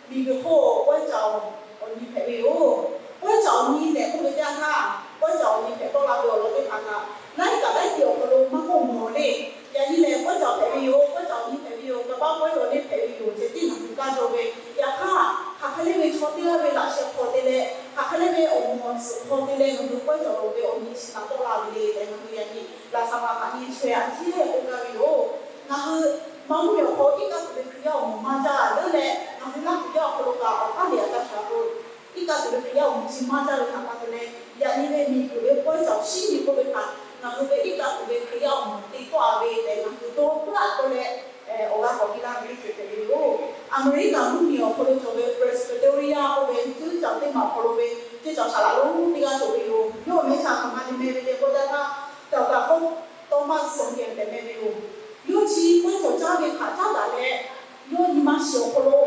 Miˬguiˬ hk'oˆ pawehˇ caˬ awˬ nyi hpehꞈ ve yoˬ. Pawehˇ caˬ awˬ nyi tehꞈ k'oˆ ve teˇ yanˇ htaˇ, pawehˇ caˬ awˬ nyi hpehꞈ tawˆ la ve awˬ lawn teˇ hpaˍ htaꞈ laiˉ kaꞈ laiˉ ceuˬ awˬ hk'aw lo maˇ k'oˆ mawˬ le. Yaꞈ nyi lehˬ, pawehˇ caˬ hpehꞈ ve yoˬ, pawehˇ caˬ awˬ nyi hpehꞈ ve yoˬ, kaꞈ paˉ pawehˇ caˬ awˬ nyi hpehꞈ ve yoˬ ceh tiˉ ngaˬ hui kaˇ jaw ve. Yaꞈ hk'aˇ, hk'aˬ hk'e le ve chaw teˇ g'aˇ ve laꞈ sheh hk'aw te leh, hk'aˬ hk'e le ve awˬ moˍ awˬ tsuhꞈ hk'aw te leh ngaˬ hui pawehˇ caˬ ve awˬ nyi chi htaꞈ tawˆ la ve le tehꞈ, ngaˬ hui yaꞈ nyi laꞈ shaˍ ma htaꞈ nyi chaweh a ciˉ k'oˆ gaˇ ve yoˬ. Ngaˬ hui maˇ mvuhˇ miˬ awˬ hk'aw iˉ kaˆ tuˬ ve Hkriꞈ yaˇ awˬ moˍ maˇ jaˇ leuˉ leh, ngaˬ hui Laˇ huˍ yaˇ awˬ hk'aw lo kaꞈ awˬ k'aˉ liꞈ a ca shaˍ k'o, iˉ kaˆ tuˬ ve Hkriꞈ yaˇ awˬ moˍ chi maˇ jaˇ ve htaꞈ pa taw leh, yaꞈ nyi ve miˬguiˬ ve pawehˇ caˬ awˬ shinˉ nyi k'oˆ ve htaꞈ ngaˬ hui ve iˉ kaˆ tuˬ ve Hkriꞈ yaˇ awˬ moˍ te tawˆ a ve tehꞈ ngaˬ hui dawˇ hpfuhˆ a k'oˆ leh, awˬ g'aˇ k'awꞈ piˇ laˇ ve teˇ ceuˬ hpehꞈ ve yoˬ. Aˍmeˍriˆkaˍ mvuhˇ miˬ awˬ hk'aw lo cawˬ ve Presbyterian k'oˆ ve cuˇ caˬ teˇ maˬ awˬ hk'aw lo ve ceˇ caˬ saˍ laꞈ lonˉ teˇ g'aˇ cawˬ ve yoˬ. Yawˇ meh htaꞈ hk'aˬ ma te meh ve le k'oˆ taˇ htaˇ, Doctor Thomas Sung Kyaw tehꞈ meh ve yoˬ. Yawˇ chi pawehˇ caˬ caˇ ve htaꞈ caˉ daꞈ leh, yawˇ nyi ma shiˍ awˬ hk'aw lo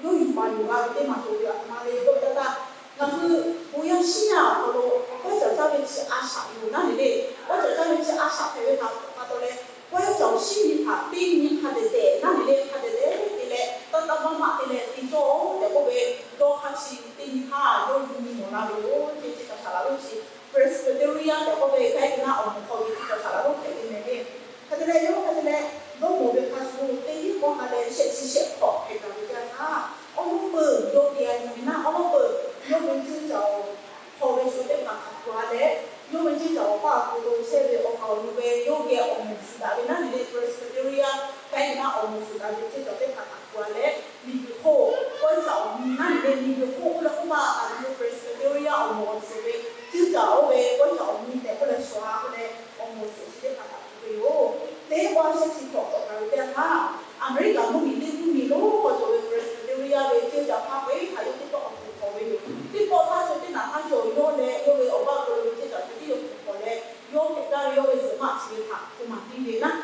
yawˇ yuˬ baˬ yuˬ g'a ve teˇ maˬ cawˬ ve aˬ htoꞈ ma le k'oˆ ve teˇ htaˇ, ngaˬ hui bon yaˇ shiˉ yaˇ awˬ hk'aw lo pawehˇ caˬ caˇ ve chi a shaꞈ yoˬ naˉ le le, pawehˇ caˬ caˇ ve chi a shaꞈ hpehꞈ ve htaꞈ pa taw leh, pawehˇ caˬ awˬ shinˉ nyi htaꞈ teˇ nyi hk'a dehꞈ dehꞈ naˉ le le hk'a dehꞈ dehꞈ te leh, taˇ taˇ maˇ maˇ te leh te cawˇ tehꞈ k'oˆ ve dawˇ hk'aˇ chi teˇ nyi htaˇ yawˇ hui nyi mawˬ la ve yoˬ. Ceˇ caˬ saˍ laꞈ lonˉ chi Presbyterian tehꞈ k'oˆ ve k'ai ve naˆ awˬ moˍ hk'aw ve ceˇ caˬ saˍ laꞈ lonˉ hpehꞈ ve mehˍ le. Hk'e te leh yawˇ hk'e te leh dawˇ mawˬ ve hk'a shuˍ, teˇ hinˉ k'awˇ ha leh shehˆ chi shehˆ hk'awꞈ hpehꞈ gaˬ ve teˇ yanˇ htaˇ, awˉ lawˉ peuˬ yawˇ te a nyi ve naˆ, awˉ lawˉ peuˬ yawˇ ve ceˇ caˬ awˬ hk'aw ve chaw teˇ hpaˍ htaꞈ kuˬ a leh, yawˇ ve ceˇ caˬ awˬ paˇ awˬ hk'aw lo chehˇ ve awˬ kaˍ awˬ nu ve yawˇ geh awˬ moˍ suhˍ daꞈ ve naˉ le le, Presbyterian k'ai ve naˆ awˬ moˍ suhˍ daꞈ ve ceˇ caˬ teˇ hpaˍ htaꞈ kuˬ a leh, miˬguiˬ hk'oˆ pawehˇ caˬ awˬ nyi naˉ le le, miˬguiˬ hk'oˆ k'oˆ leh k'oˆ ma a, ngaˬ hui Presbyterian awˬ moˍ awˬ suhˍ ve ceˇ caˬ oˇ ve pawehˇ caˬ awˬ nyi tehꞈ k'oˆ leh shawˍ a k'oˆ leh, awˬ moˍ awˬ suhˍ chi teˇ hpaˍ htaꞈ kuˬ ve yoˬ. Teˇ pawˆ shehˆ chi hk'awꞈ tawꞈ gaˬ ve teˇ yanˇ htaˇ, Aˍmeˍriˆkaˍ mvuhˇ miˬ teˇ mvuhˇ miˬ lonˉ hk'aw cawˬ ve Presbyterian ve ceˇ caˬ hpaˇ peuˬ htaꞈ yawˇ teˇ pawˆ awˬ kuˬ hk'awꞈ ve yoˬ. Teˇ pawˆ htaˇ chaw teˇ naꞈ htaˇ chaw yawˇ leh yawˇ ve awˬ baˆ awˬ hk'aw lo ve ceˇ caˬ chi teˇ yawˇ kuˬ hk'awꞈ leh, yawˇ hpehꞈ gaˇ ve yawˇ ve zuhꞈ maˆ chi ve htaꞈ k'oˆ maˍ piˇ ve naˉ,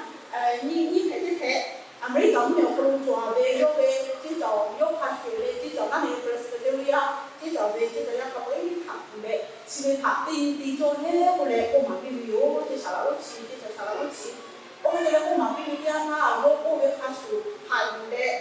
nyiˇ nyiˇ hpehꞈ teˇ hpehꞈ, Aˍmeˍriˆkaˍ mvuhˇ miˬ awˬ hk'aw lo cawˬ ve yawˇ ve ceˇ caˬ yawˇ hk'a shuˍ ve ceˇ caˬ naˉ le Presbyterian ceˇ caˬ ve ceˇ caˬ yaˇ hk'a peu-eˬ htaꞈ kuˬ leh, chi ve htaꞈ teˇ nyi te cawˇ heˉ k'oˆ leh k'oˆ maˍ piˇ ve yoˬ. Ceˇ caˬ saˍ laꞈ lonˉ chi, ceˇ caˬ saˍ laꞈ lonˉ chi, oˇ hk'e te leh k'oˆ maˍ piˇ ve teˇ yanˇ htaˇ, yawˇ k'oˆ ve hk'a shuˍ haꞈ yuˬ leh,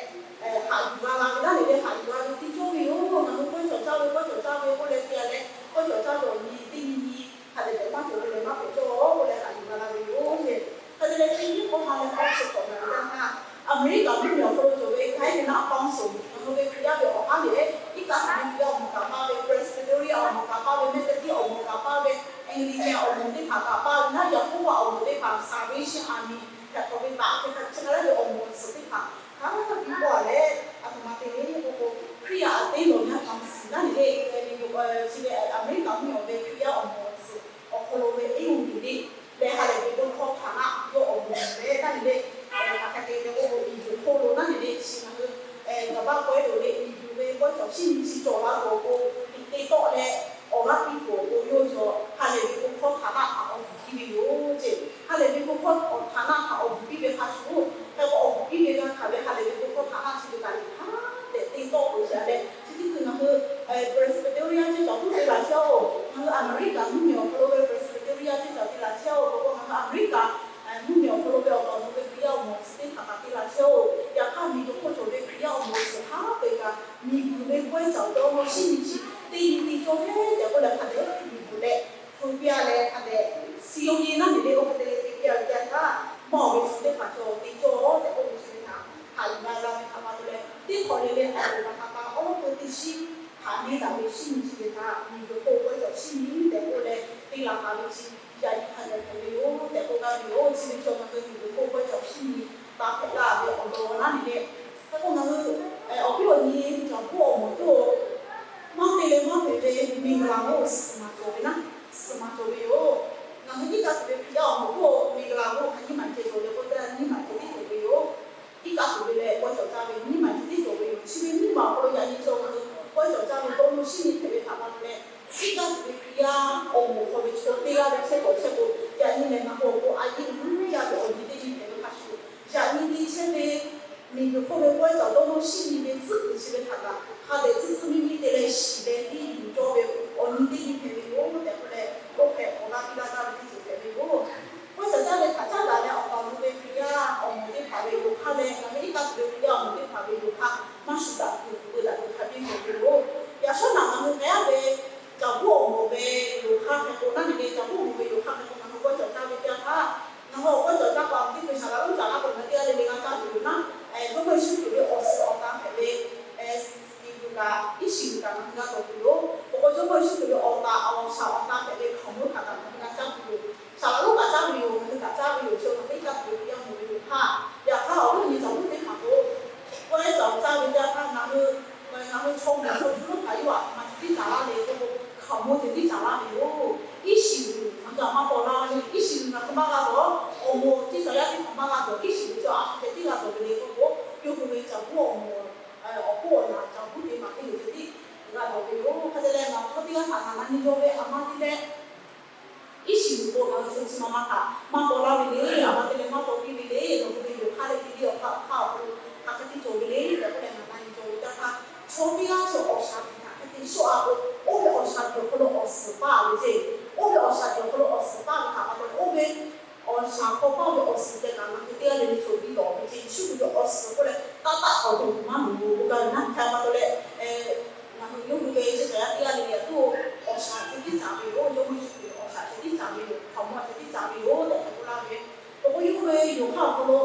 haꞈ yuˬ g'a la ve naˉ le le haꞈ yuˬ g'a ve te cawˇ ve yoˬ. Ngaˬ hui pawehˇ caˬ caˇ ve, pawehˇ caˬ caˇ ve k'oˆ leh te a leh, pawehˇ caˬ caˇ ve awˬ nyi teˇ nyi nyi hk'a dehꞈ dehꞈ maˇ cawˬ ve lehˬ maˇ hpehꞈ cawˇ k'oˆ leh haꞈ yuˬ g'a la ve yoˬ ceˇ. Hk'e te leh teˇ nyi k'awˇ ha leh k'awˇ chi hk'awꞈ gaˬ ve teˇ yanˇ htaˇ, Aˍmeˍriˆkaˍ mvuhˇ miˬ awˬ hk'aw lo cawˬ ve Kaˉiˉ ve naˆ Pawˇ suhˍ, ngaˬ hui ve Hkriꞈ yaˇ ve awˬ haˉ lehˬ, iˉ kaˆ tuˬ ve Hkriꞈ yaˇ awˬ moˍ kaꞈ paˇ ve, Presbyterian awˬ moˍ kaꞈ paˇ ve, Methodist awˬ moˍ kaꞈ paˇ ve, Anglican awˬ moˍ teˇ hpaˍ kaꞈ paˇ ve naˉ, Yeˍhoˆvaˆ awˬ moˍ teˇ hpaˍ, Salvation Army hpehꞈ hk'awꞈ ve taꞈ hk'e hk'a chi hk'a laˇ ve awˬ moˍ awˬ suhˍ teˇ hpaˍ hk'a biˇ k'oˆ a leh, aˬ htoꞈ ma te le k'o k'o, Hkriꞈ yaˇ a teˇ lawˬ nyaˇ hk'aˬ suhˍ naˉ le le, chi ve Aˍmeˍriˆkaˍ mvuhˇ miˬ awˬ ve Hkriꞈ yaˇ awˬ moˍ awˬ suhˍ awˬ hk'aw lo ve eˇ oˇ miˬ le lehˬ, ha lehˬ ve bon hkawˇ htaꞈ naˆ yawˇ awˬ moˍ leh naˉ le le, hk'aˬ hk'e te leh k'o, miˬguiˬ hk'oˆ lo naˉ le le chi ngaˬ hui gaˬ baˆ k'awehˇ loˬ le, miˬguiˬ ve pawehˇ caˬ shinˉ nyi chi cawˬ la tuˬ awˬ pon, liꞈ te tawˆ leh awˬ g'aˇ piˇ tuˬ awˬ pon yawˇ cawˬ ha lehˬ ve bon hkawˇ htaꞈ naˆ htaꞈ awˬ bvuhˬ piˇ ve yoˬ ceˇ. Ha lehˬ ve bon hkawˇ htaꞈ naˆ htaꞈ awˬ bvuhˬ piˇ ve hk'a shuˍ, hk'e k'o awˬ bvuhˬ piˇ ve g'a hkanˍ ve ha lehˬ ve bon hkawˇ htaꞈ naˆ chi ve kaꞈ liꞈ hk'a dehꞈ te tawˆ k'oꞈ e leh, chi teˇ hkui ngaˬ hui Presbyterian ceˇ caˬ tuˬ te laˬ chehˇ-oˬ. Ngaˬ hui Aˍmeˍriˆkaˍ mvuhˇ miˬ awˬ hk'aw lo ve Presbyterian ceˇ caˬ te laˬ chehˇ-oˬ. K'o k'o ngaˬ hui Aˍmeˍriˆkaˍ mvuhˇ miˬ awˬ hk'aw lo ve awˬ kaˍ awˬ nu ve Hkriꞈ yaˇ awˬ moˍ awˬ suhˍ teˇ hpaˍ kaꞈ te laˬ chehˇ-oˬ. Yaꞈ hk'aˇ miˬguiˬ hk'oˆ cawˬ ve Hkriꞈ yaˇ awˬ moˍ awˬ suhˍ hk'a peu-eˬ kaꞈ miˬguiˬ ve pawehˇ caˬ awˬ tawˇ nawˇ shinˉ nyi chi teˇ nyi te cawˇ heˉ tehꞈ k'oˆ leh hk'a dehꞈ miˬguiˬ leh hpu piˇ a leh hk'a dehꞈ siˍ yawˇ nyi naˉ miˬ le awˬ hk'e te leh te piˇ a ve teˇ yanˇ htaˇ, mawˇ awˬ ve shu teˇ hpaˍ cawˬ te cawˇ tehꞈ k'oˆ ve chi ve htaꞈ haꞈ yuˬ g'a la ve htaꞈ pa taw leh, teˇ hk'awꞈ le le awˬ moˍ kaꞈ hk'a pa awˉ lawˉ peu teˇ shinˉ htaꞈ neˇ daꞈ ve shinˉ nyi chi ve htaꞈ miˬguiˬ hk'oˆ pawehˇ caˬ shinˉ nyi tehꞈ k'oˆ leh te laˬ taˍ ve chi yaꞈ nyi hk'a dehꞈ hpehꞈ ve yoˬ tehꞈ k'oˆ gaˇ ve yoˬ. Chi ve cawˬ ngaˬ hui miˬguiˬ hk'oˆ pawehˇ caˬ shinˉ nyi taˇ hpehꞈ laˇ ve awˬ lawn naˉ miˬ le. Hk'e k'o ngaˬ hui awˬ viˉ awˬ nyi caˬ hpawˇ awˬ moˍ toˇ maˇ te leh maˇ hpehꞈ ve miˬguiˬ laˬ g'oˇ suhˍ maˍ cawˬ ve naˉ, suhˍ maˍ cawˬ ve yoˬ. Ngaˬ hui iˉ kaˆ tuˬ ve Hkriꞈ yaˇ awˬ moˍ toˇ miˬguiˬ laˬ g'oˇ hk'a nyiˇ maˬ ceh cawˬ ve k'o, nyiˇ maˬ ceh tiˉ cawˬ ve yoˬ. Iˉ kaˆ tuˬ ve leh pawehˇ caˬ caˇ ve nyiˇ maˬ ceh tiˉ cawˬ ve yoˬ. Chi ve nyiˇ maˬ awˬ hk'aw lo yaꞈ nyi cawˬ ngaˬ hui pawehˇ caˬ caˇ ve dawˇ nawˇ shinˉ nyi hpehꞈ ve htaꞈ pa taw leh, iˉ kaˆ tuˬ ve Hkriꞈ yaˇ awˬ moˍ hk'aw ve chaw teˇ g'aˇ ve chehˇ k'awꞈ chehˇ k'o, yaꞈ nyi lehˬ ngaˬ hui awˬ pon a yeˇ uiˍ yaˇ ve awˬ nyi teˇ nyi hpehꞈ ve hk'a shuˍ, yaꞈ nyi te chehˇ ve miˬguiˬ hk'oˆ ve pawehˇ caˬ dawˇ nawˇ shinˉ nyi ve tcuhˉ kuiˬ chi ve htaꞈ kaꞈ hk'a dehꞈ tcuhˉ tcuhˉ miˇ miˇ te leh shiˍ leh tiˇ yuˬ cawˇ ve awˬ nyi teˇ nyi hpehꞈ ve yoˬ tehꞈ k'oˆ leh, oˇ hk'e awˬ g'aˇ piˇ laˇ gaˇ ve teˇ ceuˬ hpehꞈ ve yoˬ. Pawehˇ caˬ caˇ ve htaꞈ caˉ daꞈ leh awˬ kaˍ awˬ nu ve Hkriꞈ yaˇ awˬ moˍ teˇ hpaˍ ve yoˬ hk'aˇ leh, ngaˬ hui iˉ kaˆ tuˬ ve Hkriꞈ yaˇ awˬ moˍ teˇ hpaˍ ve yoˬ hk'aˇ maˇ shu daꞈ tuˬ peuˬ daꞈ tuˬ hk'a kaꞈ iˉ shiˍ g'uiˬ kaꞈ ngaˬ hui g'a dawˬ tuˬ yoˬ. Awˬ k'o Jawˇmawˇ Yeˍsuˆ Hkriꞈ ve awˬ taˍ awˬ shaˍ awˬ tan hpehꞈ ve hkaoˍmonˇ htaꞈ kaꞈ ngaˬ hui g'a caˇ tuˬ yoˬ. Saˍ laꞈ lonˉ kaꞈ caˇ ve yoˬ, ngaˬ hui kaꞈ caˇ ve yoˬ. Chi ngaˬ hui iˉ kaˆ tuˬ ve teˇ yanˇ mawˬ ve yoˬ htaˇ, yaꞈ hk'aˇ awˬ viˉ awˬ nyi caˬ buˉ teˇ hpaˍ k'o, k'awehˇ caˬ caˇ ve teˇ yanˇ htaˇ ngaˬ hui, ngaˬ hui chaw mawˬ chaw cuˇ lonˉ htaꞈ yawˇ htaꞈ maˍ ceh tiˉ caˍ laˇ ve k'o, hkaoˍmonˇ ceh tiˉ caˍ laˇ ve yoˬ. Iˉ shiˍ g'uiˬ ngaˬ hui maˇ paw laˇ ve, iˉ shiˍ g'uiˬ ngaˬ hui maˇ g'a dawˬ, awˬ moˍ teˇ caˬ yaˇ teˇ hpaˍ maˇ g'a dawˬ, iˉ shiˍ g'uiˬ chi a shu ceh tiˉ g'a dawˬ ve le k'oˆ k'o, yawˇ hui ve caˬ buˉ awˬ moˍ, awˬ hk'oˆ awˬ naˍ caˬ buˉ teˇ maˬ teˇ g'uiˬ ceh tiˉ g'a dawˬ ve yoˬ. Hk'e te leh ngaˬ chaw teˇ g'aˇ htaꞈ ngaˬ na nyi jaw ve a ma teˇ leh iˉ shiˍ g'uiˬ k'o ngaˬ hui chaw chi ma ma htaꞈ maˇ paw laˇ ve le, a ma teˇ leh maˇ paw piˇ ve le, nawˬ hui ve yoˬ hk'aˇ leh te le awˬ hk'aˇ awˬ hk'aˇ awˬ hk'aw lo hk'aˬ hk'e te cawˬ ve le tehꞈ k'oˆ leh ngaˬ na nyi jaw ve teˇ htaˇ, chaw teˇ g'aˇ chi awˬ shaˍ htaꞈ hk'e te shawˆ a k'o, oˇ ve awˬ shaˍ cawˬ awˬ hk'aw lo awˬ suhˍ paˇ ve ceˇ, oˇ ve awˬ shaˍ cawˬ awˬ hk'aw lo awˬ suhˍ paˇ ve htaꞈ pa taw leh oˇ ve awˬ shaˍ hk'aw paˇ ve awˬ suhˍ tehꞈ kaꞈ ngaˬ hui teˇ g'aˇ le le cawˬ piˇ lawˬ ve ceˇ. Yeˍsuˆ Hkriꞈ ve awˬ suhˍ k'oˆ leh taˇ taˆ k'awꞈ dawˬ tuˬ maˇ loˍ k'o, ga ve naˇ hk'e pa taw leh, ngaˬ hui yawˇ hui ve chi htaꞈ yaˇ teˇ g'aˇ le le a tuˬ awˬ shaˍ ceh tiˉ caˍ ve yoˬ. Jawˇmawˇ Yeˍsuˆ Hkriꞈ awˬ shaˍ ceh tiˉ caˍ ve yoˬ. Hkaoˍmonˇ ceh tiˉ caˍ ve yoˬ tehꞈ k'oˆ laˇ ve. Awˬ k'o yawˇ hui ve yoˬ hk'aˇ awˬ hk'aw lo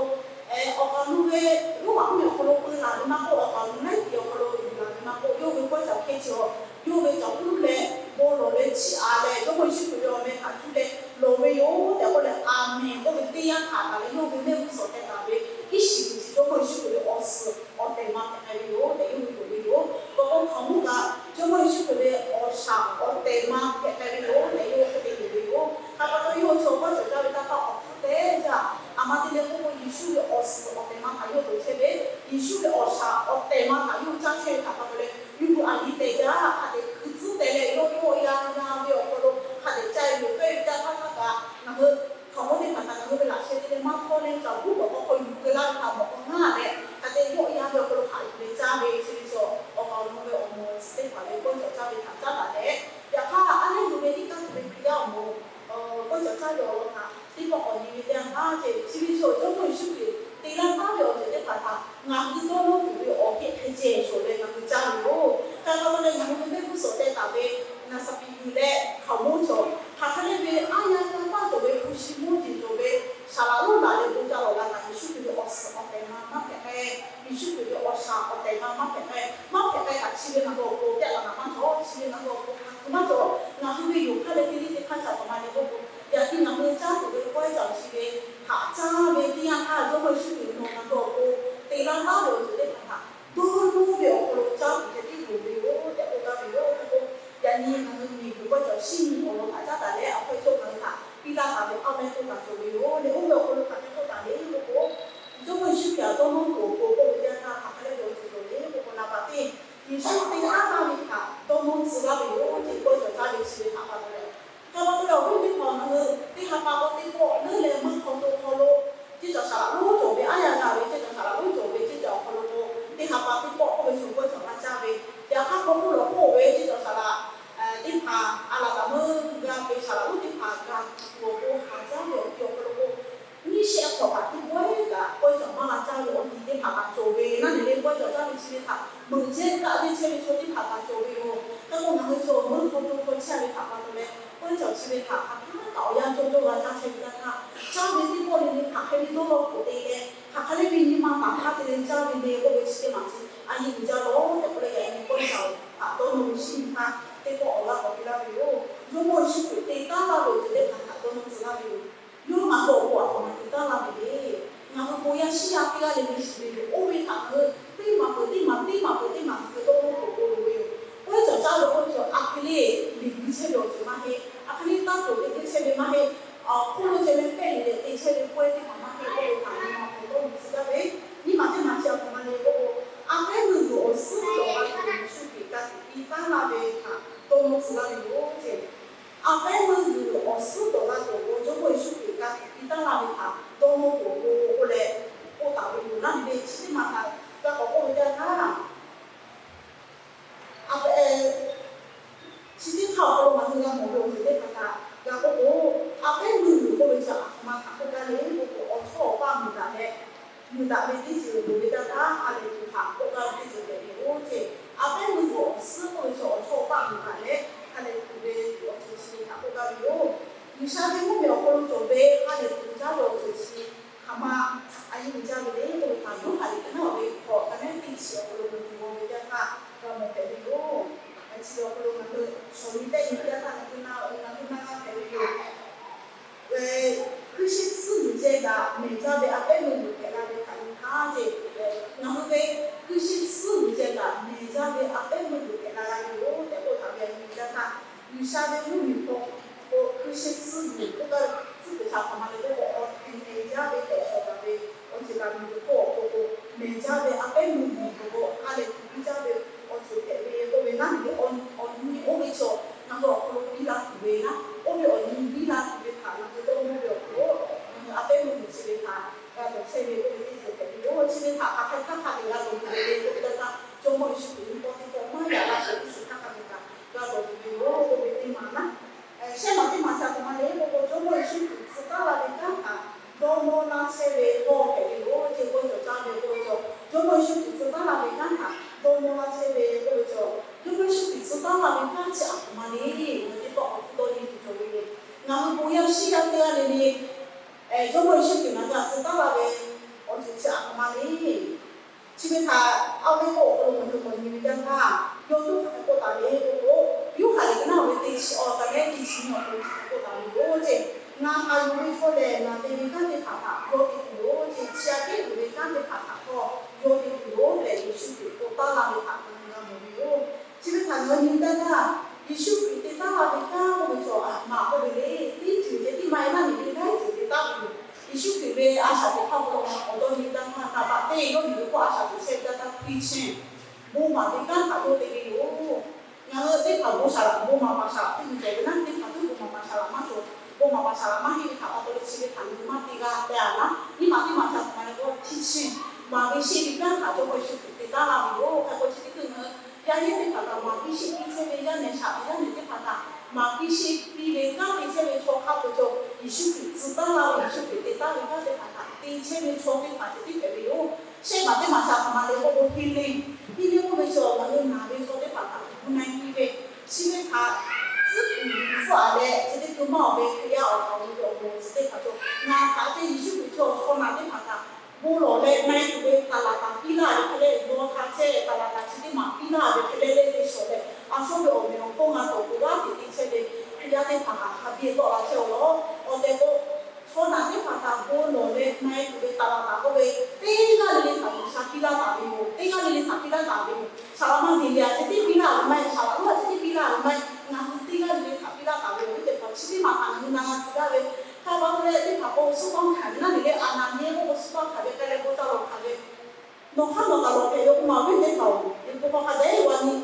awˬ kaˍ awˬ nu ve Roˉmaꞈ mvuhˇmiˬ awˬ hk'aw lo peu laˬ ve maˇ k'oˆ, awˬ kaˍ awˬ nu laiˉ tiꞈ awˬ hk'aw lo yuˬ laˬ ve maˇ k'oˆ, yawˇ hui ve kawˇ caˬ hkehˇ chi awˬ, yawˇ ve caˬ puiˉ leh bon lawˬ leh chiˇ aꞈ leh Jawˇmawˇ Yeˍsuˆ Hkriꞈ ve awˬ meh htaꞈ cuˇ leh lawˬ ve yoˬ tehꞈ k'oˆ leh, Aˍmenˍ k'oˆ ve teˇ yanˇ htaꞈ taˍ leh yawˇ hui mehˆ g'uˇ suhˍ teh taˍ ve iˉ shiˍ g'uiˬ chi Jawˇmawˇ Yeˍsuˆ Hkriꞈ ve awˬ suhˍ awˬ tehˬ ma hpehꞈ ve yoˬ tehꞈ yawˇ hui yonˍ ve yoˬ. K'awꞈ k'oˆ hkaoˍmonˇ kaꞈ Jawˇmawˇ Yeˍsuˆ Hkriꞈ ve awˬ shaˍ awˬ tehˬ ma hpehꞈ ve yoˬ tehꞈ yawˇ hui hk'e te yonˍ ve yoˬ. Hk'aˬ pa taw yawˇ hui chaw kawˇ caˬ caˇ ve taˇ hk'aˇ awˬ hpfuhˇ te jaˇ. A ma teˇ leh k'oˆ k'o Yeˍsuˆ ve awˬ suhˍ awˬ tehˬ ma htaꞈ yawˇ hui chehˇ ve, Yeˍsuˆ ve awˬ shaˍ awˬ tehˬ ma htaꞈ yawˇ hui caˇ chehˇ ve htaꞈ pa taw leh yawˇ hui a yiˉ te jaˇ. Hk'a dehꞈ hkui tcuhˉ te leh yawˇ yawˆ yan yan ve awˬ hk'aw lo hk'a dehꞈ caˇ e ve yoˬ. K'ai ve teˇ htaˇ htaˇ kaꞈ ngaˬ hui hkaoˍmonˇ teˇ hpaˍ htaꞈ ngaˬ hui ve laꞈ sheh te leh maˇ hkawˇ leh caˬ buˉ k'awꞈ k'awꞈ hk'aw yuˬ keu laˇ ve htaꞈ mawꞈ k'aw ngaˇ leh hk'a dehꞈ yawˆ yan ve awˬ hk'aw lo hk'aˬ yuˬ leh caˇ ve chi ve chaw awˬ kaˍ awˬ nu ve awˬ moˍ awˬ tcuhˉ teˇ hpaˍ ve kawˇ caˬ caˇ ve htaꞈ caˉ taˍ leh, yaꞈ hk'aˇ a lehˉ hui ve teˇ kaˇ tuˬ ve Hkriꞈ yaˇ awˬ moˍ kawˇ caˬ caˇ ve awˬ lawn htaꞈ teˇ pawˆ k'awꞈ nyi ve teˇ yanˇ htaˇ ceh, chi ve chaw Jawˇmawˇ Yeˍsuˆ Hkriꞈ te laˇ taˉ ve awˬ ceuˬ teˇ hpaˍ htaꞈ ngaˬ hui dawˇ nawˇ tuˬ ve awˬ hk'e hk'e ceh shawˍ leh ngaˬ hui caˇ ve yoˬ. Hk'e pa taw leh ngaˬ hui ve mehˆ g'uˇ suhˍ teh taˍ ve naˍ saˍ piˍ yuˬ leh hkaoˍmonˇ chaw hk'aˬ hk'e le ve aˉ yanˇ kanˇ paˆ cawˬ ve hpu shi mawˇ jeˬ cawˬ ve saˍ laꞈ lonˉ laˬ leh bon jaˇ lawˬ la kaꞈ Yeˍsuˆ Hkriꞈ ve awˬ suhˍ awˬ tehˬ ma maˇ hpehꞈ k'ai. Yeˍsuˆ Hkriꞈ ve awˬ shaˍ awˬ tehˬ ma maˇ hpehꞈ k'ai. Maˇ hpehꞈ k'ai kaꞈ chi ve ngaˬ hui awˬ pon tehꞈ la naˍ maˇ cawˬ. Chi ve ngaˬ hui awˬ pon hk'a hkui maˇ cawˬ. Ngaˬ hui ve yoˬ hk'aˇ leh teˇ liˇ teˇ hk'aˇ ca taˍ ma le k'oˆ k'o, yaꞈ nyi ngaˬ hui caˇ tuˬ ve kawˇ caˬ chi ve htaꞈ caˇ ve teˇ yanˇ htaˇ Jawˇmawˇ Yeˍsuˆ Hkriꞈ nawˬ ngaˬ hui awˬ pon te laˇ taˉ ve awˬ ceuˬ teˇ hpaˍ htaꞈ dawˇ nawˇ ve awˬ hk'aw lo caˇ tuˬ ceh tiˉ loˍ ve yoˬ tehꞈ k'oˆ taˍ ve yoˬ. K'o yaꞈ nyi ngaˬ hui miˬguiˬ kawˇ caˬ shiˉ nyi awˬ lawn htaꞈ caˉ taˍ leh awˬ hk'e cawˇ ngaˬ hui htaꞈ piˇ laˇ taˍ ve awˬ meh k'oˆ taˍ cawˬ ve yoˬ. Leh oˇ ve awˬ hk'aw lo hk'aˬ hk'e k'oˆ taˍ le k'oˆ k'o, Jawˇmawˇ Yeˍsuˆ Hkriꞈ htaꞈ dawˇ nawˇ tuˬ awˬ pon k'oˆ ve teˇ yanˇ htaˇ hk'aˬ hk'e le ve awˬ ceuˬ cawˬ le k'oˆ k'o, naˍ baˬ teˇ Yeˍsuˆ te taˉ laˇ ve htaꞈ dawˇ nawˇ tcuh laˇ ve yoˬ. Ceh kawˇ caˬ caˇ ve chi ve htaꞈ pa taw leh, hk'e pa taw leh awˬ viˉ teˇ hpaˍ ngaˬ hui teˇ ha pa k'o teˇ pawˆ leuˉ leh meuˇ hk'aw to hk'aw lo ceˇ caˬ saˍ laꞈ lonˉ cawˬ ve aˉ yanˇ g'a ve ceˇ caˬ saˍ laꞈ lonˉ cawˬ ve ceˇ caˬ awˬ hk'aw lo k'o, teˇ ha pa teˇ pawˆ k'oˆ ve chaw kawˇ caˬ maˇ caˇ ve, yaꞈ hk'aˇ hk'aw k'oˆ lawˬ k'oˆ ve ceˇ caˬ saˍ laꞈ teˇ hpaˍ a laˬ kaꞈ meuˇ g'a ve saˍ laꞈ lonˉ teˇ hpaˍ g'a tuˬ awˬ pon haˍ jaˇ ve awˬ ti awˬ hk'aw lo k'o, nyiˇ shehˆ hk'awꞈ kaꞈ teˇ pawehˇ kaꞈ kawˇ caˬ maˇ g'a caˇ ve awˬ ti teˇ hpaˍ kaꞈ cawˬ ve naˉ ne le kawˇ caˬ caˇ ve chi ve htaꞈ meuꞈ chehˇ kaˆ ve chehˇ ve chaw teˇ hpaˍ kaꞈ cawˬ ve yoˬ. Hk'e k'o ngaˬ hui chaw meuˇ hk'aw to hk'aw chehˇ ve htaꞈ pa taw leh kawˇ caˬ chi ve htaꞈ hk'aˬ htaˇ kaꞈ awˬ yanˇ cawˇ cawˇ g'a caˇ chehˇ ve teˇ htaˇ, caˇ ve teˇ pawˆ le le hk'aˬ hk'e ve dawˇ law k'oꞈ te leh, hk'aˬ hk'e le ve nyi ma taˍ hk'aˇ te leh caˇ ve le k'oˆ ve chi teˇ maˬ chi a yiˇ uiˍ jaˇ lawˬ tehꞈ k'oˆ leh, yaꞈ nyi kawˇ caˬ htaꞈ dawˇ nawˇ ve shiˉ nyi htaˇ teˇ pawˆ awˬ g'aˇ k'awꞈ piˇ laˇ ve yoˬ. Jawˇmawˇ Yeˍsuˆ Hkriꞈ te taˉ laˇ ve awˬ ceuˬ teˇ hpaˍ htaꞈ dawˇ nawˇ tcuh laˇ ve yoˬ. Yawˇ ngaˬ hui awˬ pon aˬ htoꞈ ma te taˉ laˇ ve le. Ngaˬ hui bon yaˇ shiˉ yaˇ teˇ g'aˇ le le shiˍ ve yoˬ. Oˇ ve htaꞈ ngaˬ hui teˇ maˬ peuˬ teˇ maˬ teˇ maˬ peuˬ teˇ maˬ ngaˬ hui dawˇ nawˇ k'oꞈ k'oꞈ loˍ ve yoˬ. Kawˇ caˬ caˇ ve k'oˆ ve chaw a hk'e le liꞈ gui chehˇ ve awˬ ceuˬ maˇ heˆ. A hk'e le taˇ tuˬ te chehˇ ve maˇ heˆ. Awˬ hk'oˆ lo ceh meh pehˇ liꞈ leh te chehˇ ve pawehˇ teˇ hpaˍ maˇ heˆ. Oˇ ve htaꞈ nyi ma hk'aw dawˇ nawˇ tcuh laˇ ve, nyiˇ maˬ teˇ maˬ chi aˬ htoꞈ ma le k'oˆ k'o, a pehˉ meuˇ g'uiˬ awˬ suhˉ dawˬ laˇ tuˬ Yeˍsuˆ Hkriꞈ ka tiꞈ piˇ taˉ laˇ ve htaꞈ dawˇ nawˇ tcuh laˇ ve yoˬ ceˇ. A pehˉ meuˇ g'uiˬ awˬ suhˉ dawˬ laˇ tuˬ awˬ pon Jawˇmawˇ Yeˍsuˆ Hkriꞈ ka tiꞈ piˇ taˉ laˇ ve htaꞈ dawˇ nawˇ k'oꞈ k'oꞈ k'oˆ leh k'oˆ taˍ ve yoˬ. Naˉ ne le chi teˇ maˬ htaꞈ g'a k'awꞈ k'oˆ ve teˇ yanˇ htaˇ, a pehˉ chi teˇ hk'aˇ awˬ hk'aw lo ngaˬ hui g'a mawˬ ve awˬ ceuˬ teˇ hpaˍ htaꞈ g'a k'oˆ k'o, a pehˉ meuˇ g'uiˬ k'oˆ ve chi aˬ htoꞈ ma htaꞈ k'oˆ gaˇ le k'oˆ k'o, awˬ chawˇ awˬ paˇ muiˬ daꞈ leh, muiˬ daꞈ ve teˇ ceuˬ loˍ ve teˇ yanˇ htaˇ ha lehˬ tuˬ htaꞈ k'oˆ gaˇ ve teˇ ceuˬ hpehꞈ ve yoˬ ceˇ. A pehˉ meuˇ g'uiˬ awˬ suhˉ k'oˆ ve chi awˬ chawˇ awˬ paˇ muiˬ daꞈ leh ha lehˬ tuˬ ve awˬ ceuˬ chi ve htaꞈ k'oˆ gaˇ ve yoˬ. G'uiˬsha ve mvuhˇmiˬ awˬ hk'aw lo cawˬ ve ha lehˬ tuˬ jaˇ ve awˬ ceuˬ chi hk'aˬ ma a yiˇ uiˍ jaˇ ve le k'oˆ ve htaꞈ Yoˇhanˬ liꞈ ka naˉ ve hk'awꞈ ka naˉ teˇ chi awˬ hk'aw lo ngaˬ hui g'aw ve teˇ yanˇ htaˇ g'a mawˬ hpehꞈ G'uiˬsha ve mvuhˇmiˬ hk'aw k'o, hkui sheh tcuhˉ miˬ k'oˆ gaˇ ve tcuhˉ kuiˬ htaꞈ hk'aˬ ma le k'oˆ k'o, awˬ ti meh jaˇ ve tehꞈ shawˍ taˍ ve awˬ ceuˬ kaꞈ miˬ guiˬ hk'oˆ awˬ hk'aw k'o, meh jaˇ ve a pehˉ mvuhˇ miˬ k'oˆ k'o, a leh tuˬ piˇ jaˇ ve awˬ ceuˬ hpehꞈ ve k'oˆ ve naˉ, awˬ nyi oˇ ve chaw ngaˬ hui awˬ hk'aw lo piˇ la tuˬ ve naˉ, oˇ ve awˬ nyi piˇ la tuˬ ve htaꞈ ngaˬ hui dawˇ nawˇ ve awˬ hk'aw lo, ngaˬ hui a pehˉ mvuhˇ miˬ chi ve htaꞈ g'a dawˬ chehˇ ve k'oˆ ve teˇ ceuˬ hpehꞈ ve yoˬ. Chi ve htaꞈ hk'aˬ hk'e htaˇ hk'a te g'a dawˬ tuˬ ve le k'oˆ ve teˇ yanˇ, Jawˇmawˇ Yeˍsuˆ Hkriꞈ nyi paw teˇ pawˆ maˇ yaꞈ la shehˍ teˇ suhˍ htaˇ hk'a te kaꞈ g'a dawˬ tuˬ ve yoˬ k'oˆ ve teˇ maˬ naˉ. Shehˆ maˬ teˇ maˬ shaˍ teꞈ ma le k'oˆ k'o, Jawˇmawˇ Yeˍsuˆ Hkriꞈ tcuh taˉ la ve kanˉ htaꞈ dawˇ nawˇ laˇ chehˇ ve g'awˇ hpehꞈ ve yoˬ. Chi k'oˆ ve cawˬ caˇ ve k'oˆ ve cawˬ, Jawˇmawˇ Yeˍsuˆ Hkriꞈ tcuh taˉ la ve kanˉ htaꞈ dawˇ nawˇ laˇ chehˇ ve k'oˆ ve cawˬ, Jawˇmawˇ Yeˍsuˆ Hkriꞈ tcuh taˉ la ve kanˉ chi a htoꞈ ma le, ngaˬ hui teˇ pawˆ awˬ hkuˇ dawˇ nyi tuˬ cawˬ ve yoˬ. Ngaˬ hui bon yaˇ shiˉ yaˇ teˇ g'aˇ le le, Jawˇmawˇ Yeˍsuˆ Hkriꞈ ngaˬ hui htaꞈ tcuh taˉ la ve awˬ ceuˬ chi a htoꞈ ma le. Chi ve htaꞈ awˬ leh k'o awˬ hk'aw lo ngaˬ hui k'awꞈ nyi ve teˇ yanˇ, yawˇ htaꞈ hk'aˬ hk'e k'oˆ taˍ le k'oˆ k'o, Yoˇhanˬ liꞈ ka naˉ ve teˇ chi awˬ ka leh teˇ chi nyi awˬ hk'aw lo hk'aˬ hk'e k'oˆ taˍ ve yoˬ ceˇ, Ngaˬ htaꞈ yonˍ ve chaw lehˬ, ngaˬ te ve kanˉ teˇ hpaˍ htaꞈ yawˇ te tuˬ yoˬ ceˇ, chi aꞈ kehˉ tuˬ ve kanˉ teˇ hpaˍ htaꞈ htawˇ yawˇ te tuˬ yoˬ tehꞈ Yeˍsuˆ Hkriꞈ k'oˆ taˉ la ve htaꞈ ngaˬ hui g'a mawˬ ve yoˬ. Chi ve htaꞈ ngaˬ hui nyi ve teˇ yanˇ, Yeˍsuˆ Hkriꞈ te taˉ la ve kanˉ k'oˆ ve cawˬ a htoꞈ ma k'oˆ ve le, teˇ ceuˬ ceh tiˉ maˇ heˆ naˉ, miˬ ve laiˉ ceuˬ te taˉ ve yoˬ. Yeˍsuˆ Hkriꞈ ve a shaꞈ teꞈ hk'aˇ hk'aw lo ngaˬ hui k'awꞈ dawˇ nyi ve teˇ yanˇ, naˍ baꞈ teˇ yawˇ miˬ ve hk'oˆ a shaꞈ teꞈ chehˇ ve teˇ yanˇ, hkui chehˇ bon maˍ ve kanˉ htaꞈ yawˇ te ve yoˬ. Ngaˬ hui teˇ hpaˍ bon saˍ laꞈ, bon maˍ paˍ saˍ laꞈ teˇ nyi cawˬ ve naˉ, teˇ hpaˍ tuˉ bon maˍ paˍ saˍ laꞈ maˇ cawˬ. Bon maˍ paˍ saˍ laꞈ maˇ heˆ ve htaꞈ pa taw leh chi ve htaꞈ ngaˬ hui maˇ te g'a tehꞈ a naˉ, nyiˇ maˬ teˇ maˬ shaˍ teꞈ ma le k'o, teˇ chi maˍ ve sheˆ ve kanˉ htaꞈ Jawˇmawˇ Yeˍsuˆ Hkriꞈ te taˉ la ve yoˬ. Hk'e k'o chi teˇ hkui ngaˬ hui yaˇ ehˉ teˇ hpaˍ htaꞈ maˍ piˇ sheˆ piˇ chehˇ ve, yaˇ nehˬ shaꞈ ve yaˇ nehˬ teˇ hpaˍ htaꞈ maˍ piˇ sheˆ piˇ ve kanˉ te chehˇ ve chaw hk'a peu-eˬ cawˬ, Yeˍsuˆ Hkriꞈ tcuh taˉ la ve, Yeˍsuˆ Hkriꞈ te taˉ ve kanˉ teˇ hpaˍ htaꞈ te chehˇ ve chaw teˇ hpaˍ ceh tiˉ hpehꞈ ve yoˬ. Shehˆ maˬ teˇ maˬ shaˍ teꞈ ma le k'oˆ k'o, healing, healing k'oˆ ve cawˬ ngaˬ hui naˬ ve chaw teˇ hpaˍ htaꞈ gu na piˇ ve, chi ve htaꞈ tcuhˉ kuiˬ yuˬ tcuhˉ a leh chi teˇ hkui maˇ awˬ ve Hkriꞈ yaˇ awˬ hk'aw lo ve awˬ moˍ chi teˇ hpaˍ cawˬ, ngaˬ htaꞈ ceh Yeˍsuˆ Hkriꞈ chaw chaw naˬ teˇ hpaˍ htaꞈ bon lawˬ leh na e tuˬ ve taˍ laˍ taˍ piˇ laˇ ve hk'e leh, g'aw htaꞈ chehˇ taˍ laˍ taˍ chi teˇ maˬ piˇ laˇ ve hk'e leh leh te shawˍ leh, a sawˉ ve awˬ meꞈ awˬ hponˇ g'a tawˍ tuˬ g'aˇ hteꞈ te chehˇ ve Hkriꞈ yaˇ teˇ hpaˍ htaꞈ hk'a biˇ tawˆ la chehˇ-oˬ lawˬ. Awˬ tehˬ k'o, chaw naˬ teˇ hpaˍ htaꞈ bon lawˬ leh na e tuˬ ve taˍ laˍ taˍ k'oˆ ve, teˇ g'aˇ le le htaꞈ G'uiˬsha piˇ laˇ taˍ ve yoˬ. Teˇ g'aˇ le le htaꞈ piˇ laˇ taˍ ve yoˬ. Saˍ laꞈ maˇ te le a ceh tiˉ piˇ laˇ ve maˇ heˆ, saˍ laꞈ lonˉ a ceh tiˉ piˇ laˇ ve maˇ heˆ, ngaˬ hui teˇ g'aˇ le le htaꞈ piˇ laˇ taˍ ve yoˬ. Viˉ teˇ hpaˍ chi teˇ maˬ htaꞈ ngaˬ hui na g'a tcuh gaˇ ve, hk'a pa taw leh teˇ hpaˍ k'o suhˉ paˇ hkanˍ ve naˉ le le, a naˬ nyi k'oˆ k'o suhˉ paˇ hkanˍ ve k'ai leh bon ca lawˬ hkanˍ ve, nawˬ hk'aˇ nawˬ kaꞈ lawˬ hpehꞈ ve k'o maˬ viˉ teˇ hpaˍ-oˬ, liꞈ hpu hk'aw hk'a dehꞈ g'a nyi,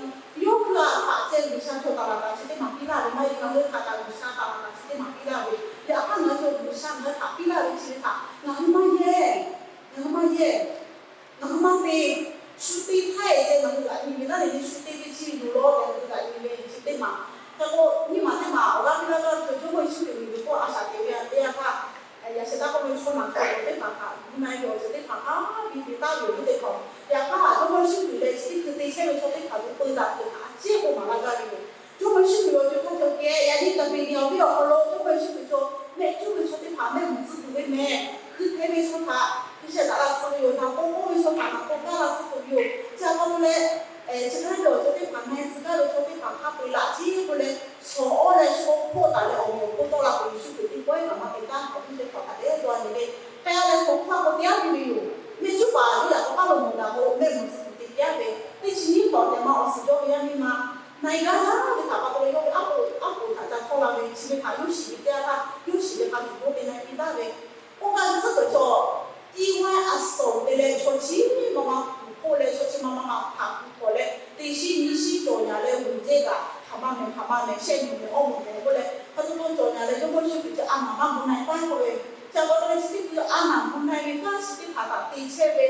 yawˇ hui a htaꞈ ceh G'uiˬsha chaw taˍ laˍ taˍ chi teˇ maˬ piˇ laˇ ve maˇ heˆ, ngaˬ hui htaꞈ kaꞈ G'uiˬsha taˍ laˍ taˍ chi teˇ maˬ piˇ laˇ ve, yaꞈ hk'aˇ ngaˬ hui chaw G'uiˬsha ngaˬ hui htaꞈ piˇ laˇ ve chi ve htaꞈ ngaˬ hui maˇ yehˇ, ngaˬ hui maˇ yehˇ. Ngaˬ hui maˇ te, shu te htaˇ e ceh ngaˬ hui g'aꞈ nyi ve naˉ le le, shu te ve chi yoˬ lawˬ tehꞈ ngaˬ hui g'aꞈ nyi ve chi teˇ maˬ. Hk'e k'o nyiˇ maˬ teˇ maˬ awˬ g'aˇ piˇ laˇ gaˇ ve chaw, Jawˇmawˇ Yeˍsuˆ Hkriꞈ miˬguiˬ hk'oˆ a shaꞈ teꞈ ve a teˇ yanˇ htaˇ, yaꞈ shehˍ htaˇ k'oˆ ve chaw naˬ chaw yaˬ teˇ hpaˍ htaꞈ gu na e ve awˬ ceuˬ teˇ hpaˍ hk'a biˇ te taˍ ve yoˬ, viˉ teˇ hpaˍ. Yaꞈ hk'aˇ Jawˇmawˇ Yeˍsuˆ Hkriꞈ leh chi teˇ hkui te chehˇ ve chaw teˇ hpaˍ gu peu daꞈ tuˬ htaꞈ a ciˉ k'oˆ maˍ laˇ gaˇ ve yoˬ. Jawˇmawˇ Yeˍsuˆ Hkriꞈ ve awˬ ceuˬ hk'a cawˬ kehˬ yaꞈ nyi Kaˍpeˍneˍonˍ venˇ awˬ hk'aw lo Jawˇmawˇ Yeˍsuˆ Hkriꞈ chaw mehˆ cuˉ ve chaw teˇ hpaˍ mehˆ meuꞈ tcuh tuˬ ve mehˬ, hkui hpehꞈ ve chaw htaꞈ hkui sheh daꞈ la tcuh ve yoˬ. Naˬ k'o k'oˆ ve chaw htaꞈ naˬ k'o gaˇ la tcuh tuˬ ve yoˬ. Chi a pa taw leh, chi hk'e ve awˬ ceuˬ teˇ hpaˍ na e tcuh gaˇ ve chaw teˇ hpaˍ hk'a peu-eˬ laꞈ ciˉ k'oˆ leh, shawˍ awˉ leh shaw hpoˆ taˍ leh awˬ meꞈ awˬ hponˇ tawˆ la tuˬ Yeˍsuˆ Hkriꞈ teˇ pawehˇ kaꞈ maˇ te taˉ, awˬ viˉ teˇ hpaˍ hk'a dehꞈ dawˇ a nyi le. K'ai a leh hk'aw hk'aˇ k'o te aˉ piˇ ve yoˬ. Mehˆ cuˉ paˍ yaˇ yaꞈ k'aw paˇ lo mawˬ daꞈ k'o mehˆ meuꞈ tcuh tuˬ te piˇ aˉ ve, teˇ chi nyiˇ hk'awꞈ tehꞈ ma awˬ suhˍ jawˇ ve yaˇ miˇ ma na e gaˇ gaˇ ve htaꞈ pa taw leh yawˇ ve aˉ poꞈ aˉ poꞈ htaꞈ ca htawˇ la ve, chi ve htaꞈ yawˇ shiˍ ve teˇ yanˇ htaˇ yawˇ shiˍ ve hk'a tuˬ k'oˆ te na e piˇ taˍ ve, k'oˆ gaˇ ve tcuhˉ kuiˬ cawˬ, iˉ vaˉ a suhˍ te leh chaw chi ma ma kuˬ hpoˆ leh chaw chi ma ma ma htaꞈ kuˬ k'awꞈ leh teˇ shiˉ nyiˇ shiˉ cawˬ nyaˬ leh g'uiˬ ceˇ kaꞈ hk'aˬ ma mehˬ hk'aˬ ma mehˬ shehˆ nyi mehˬ awˇ meuꞈ mehˬ k'oˆ leh hk'a to to cawˬ nyaˬ leh Jawˇmawˇ Yeˍsuˆ Hkriꞈ chi a naˬ maˇ gu na e taˉ k'oˆ ve, chi a pa taw leh chi teˇ hkui a naˬ gu na e ve kanˉ chi teˇ hpaˍ htaꞈ te chehˇ ve,